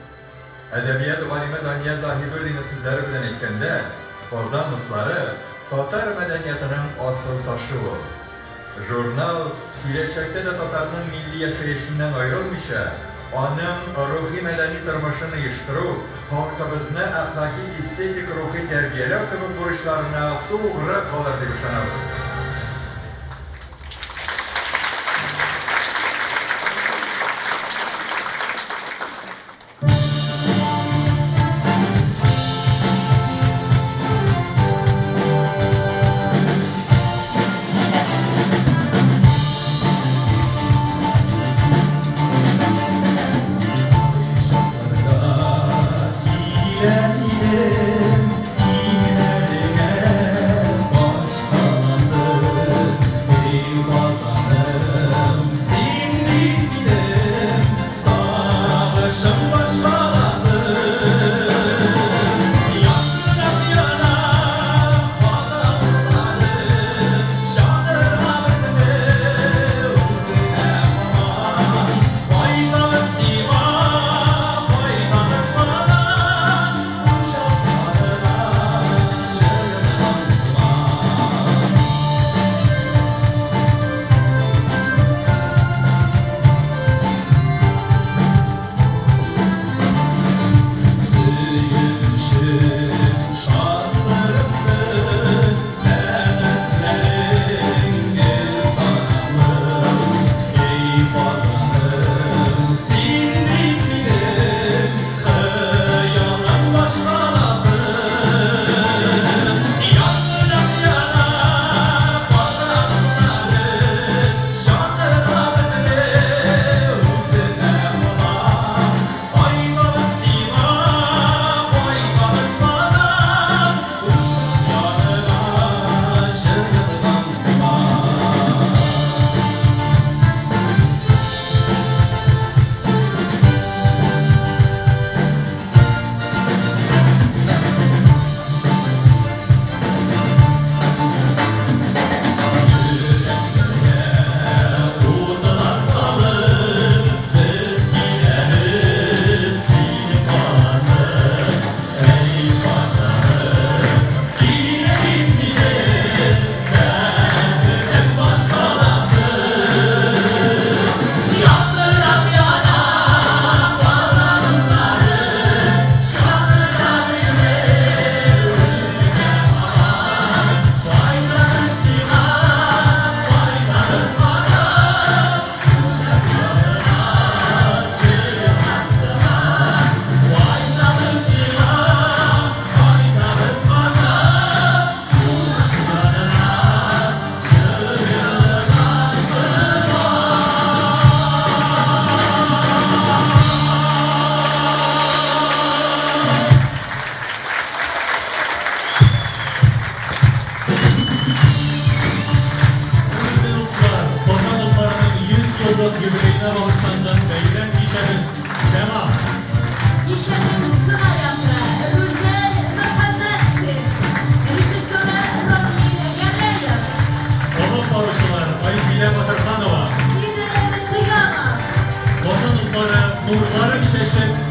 Әдәбият галиме Дания Заһидуллина сүзләре белән әйткәндә, Казан утлары, татар мәдәниятының асыл ташы ул. Журнал, киләчәктә дә татарның милли яшәешеннән аерылмыйча, аның рухи-мәдәни тормышын оештыру, халкыбызны әхлаки-эстетик рухи тәрбияләү кебек бурычларына тугры калыр дип ышанабыз. Килә минем иңнәреңә баш саласы. багышланган бәйрәм кичәбез тәмам. Кичәнең сценарий авторы Рүзәл Мөхәммәтшин, режиссеры Рамил Гәрәев. Алып баручылар Айзилә Батырханова. Идел Кыямов. Казан утлары нурларын чәчеп.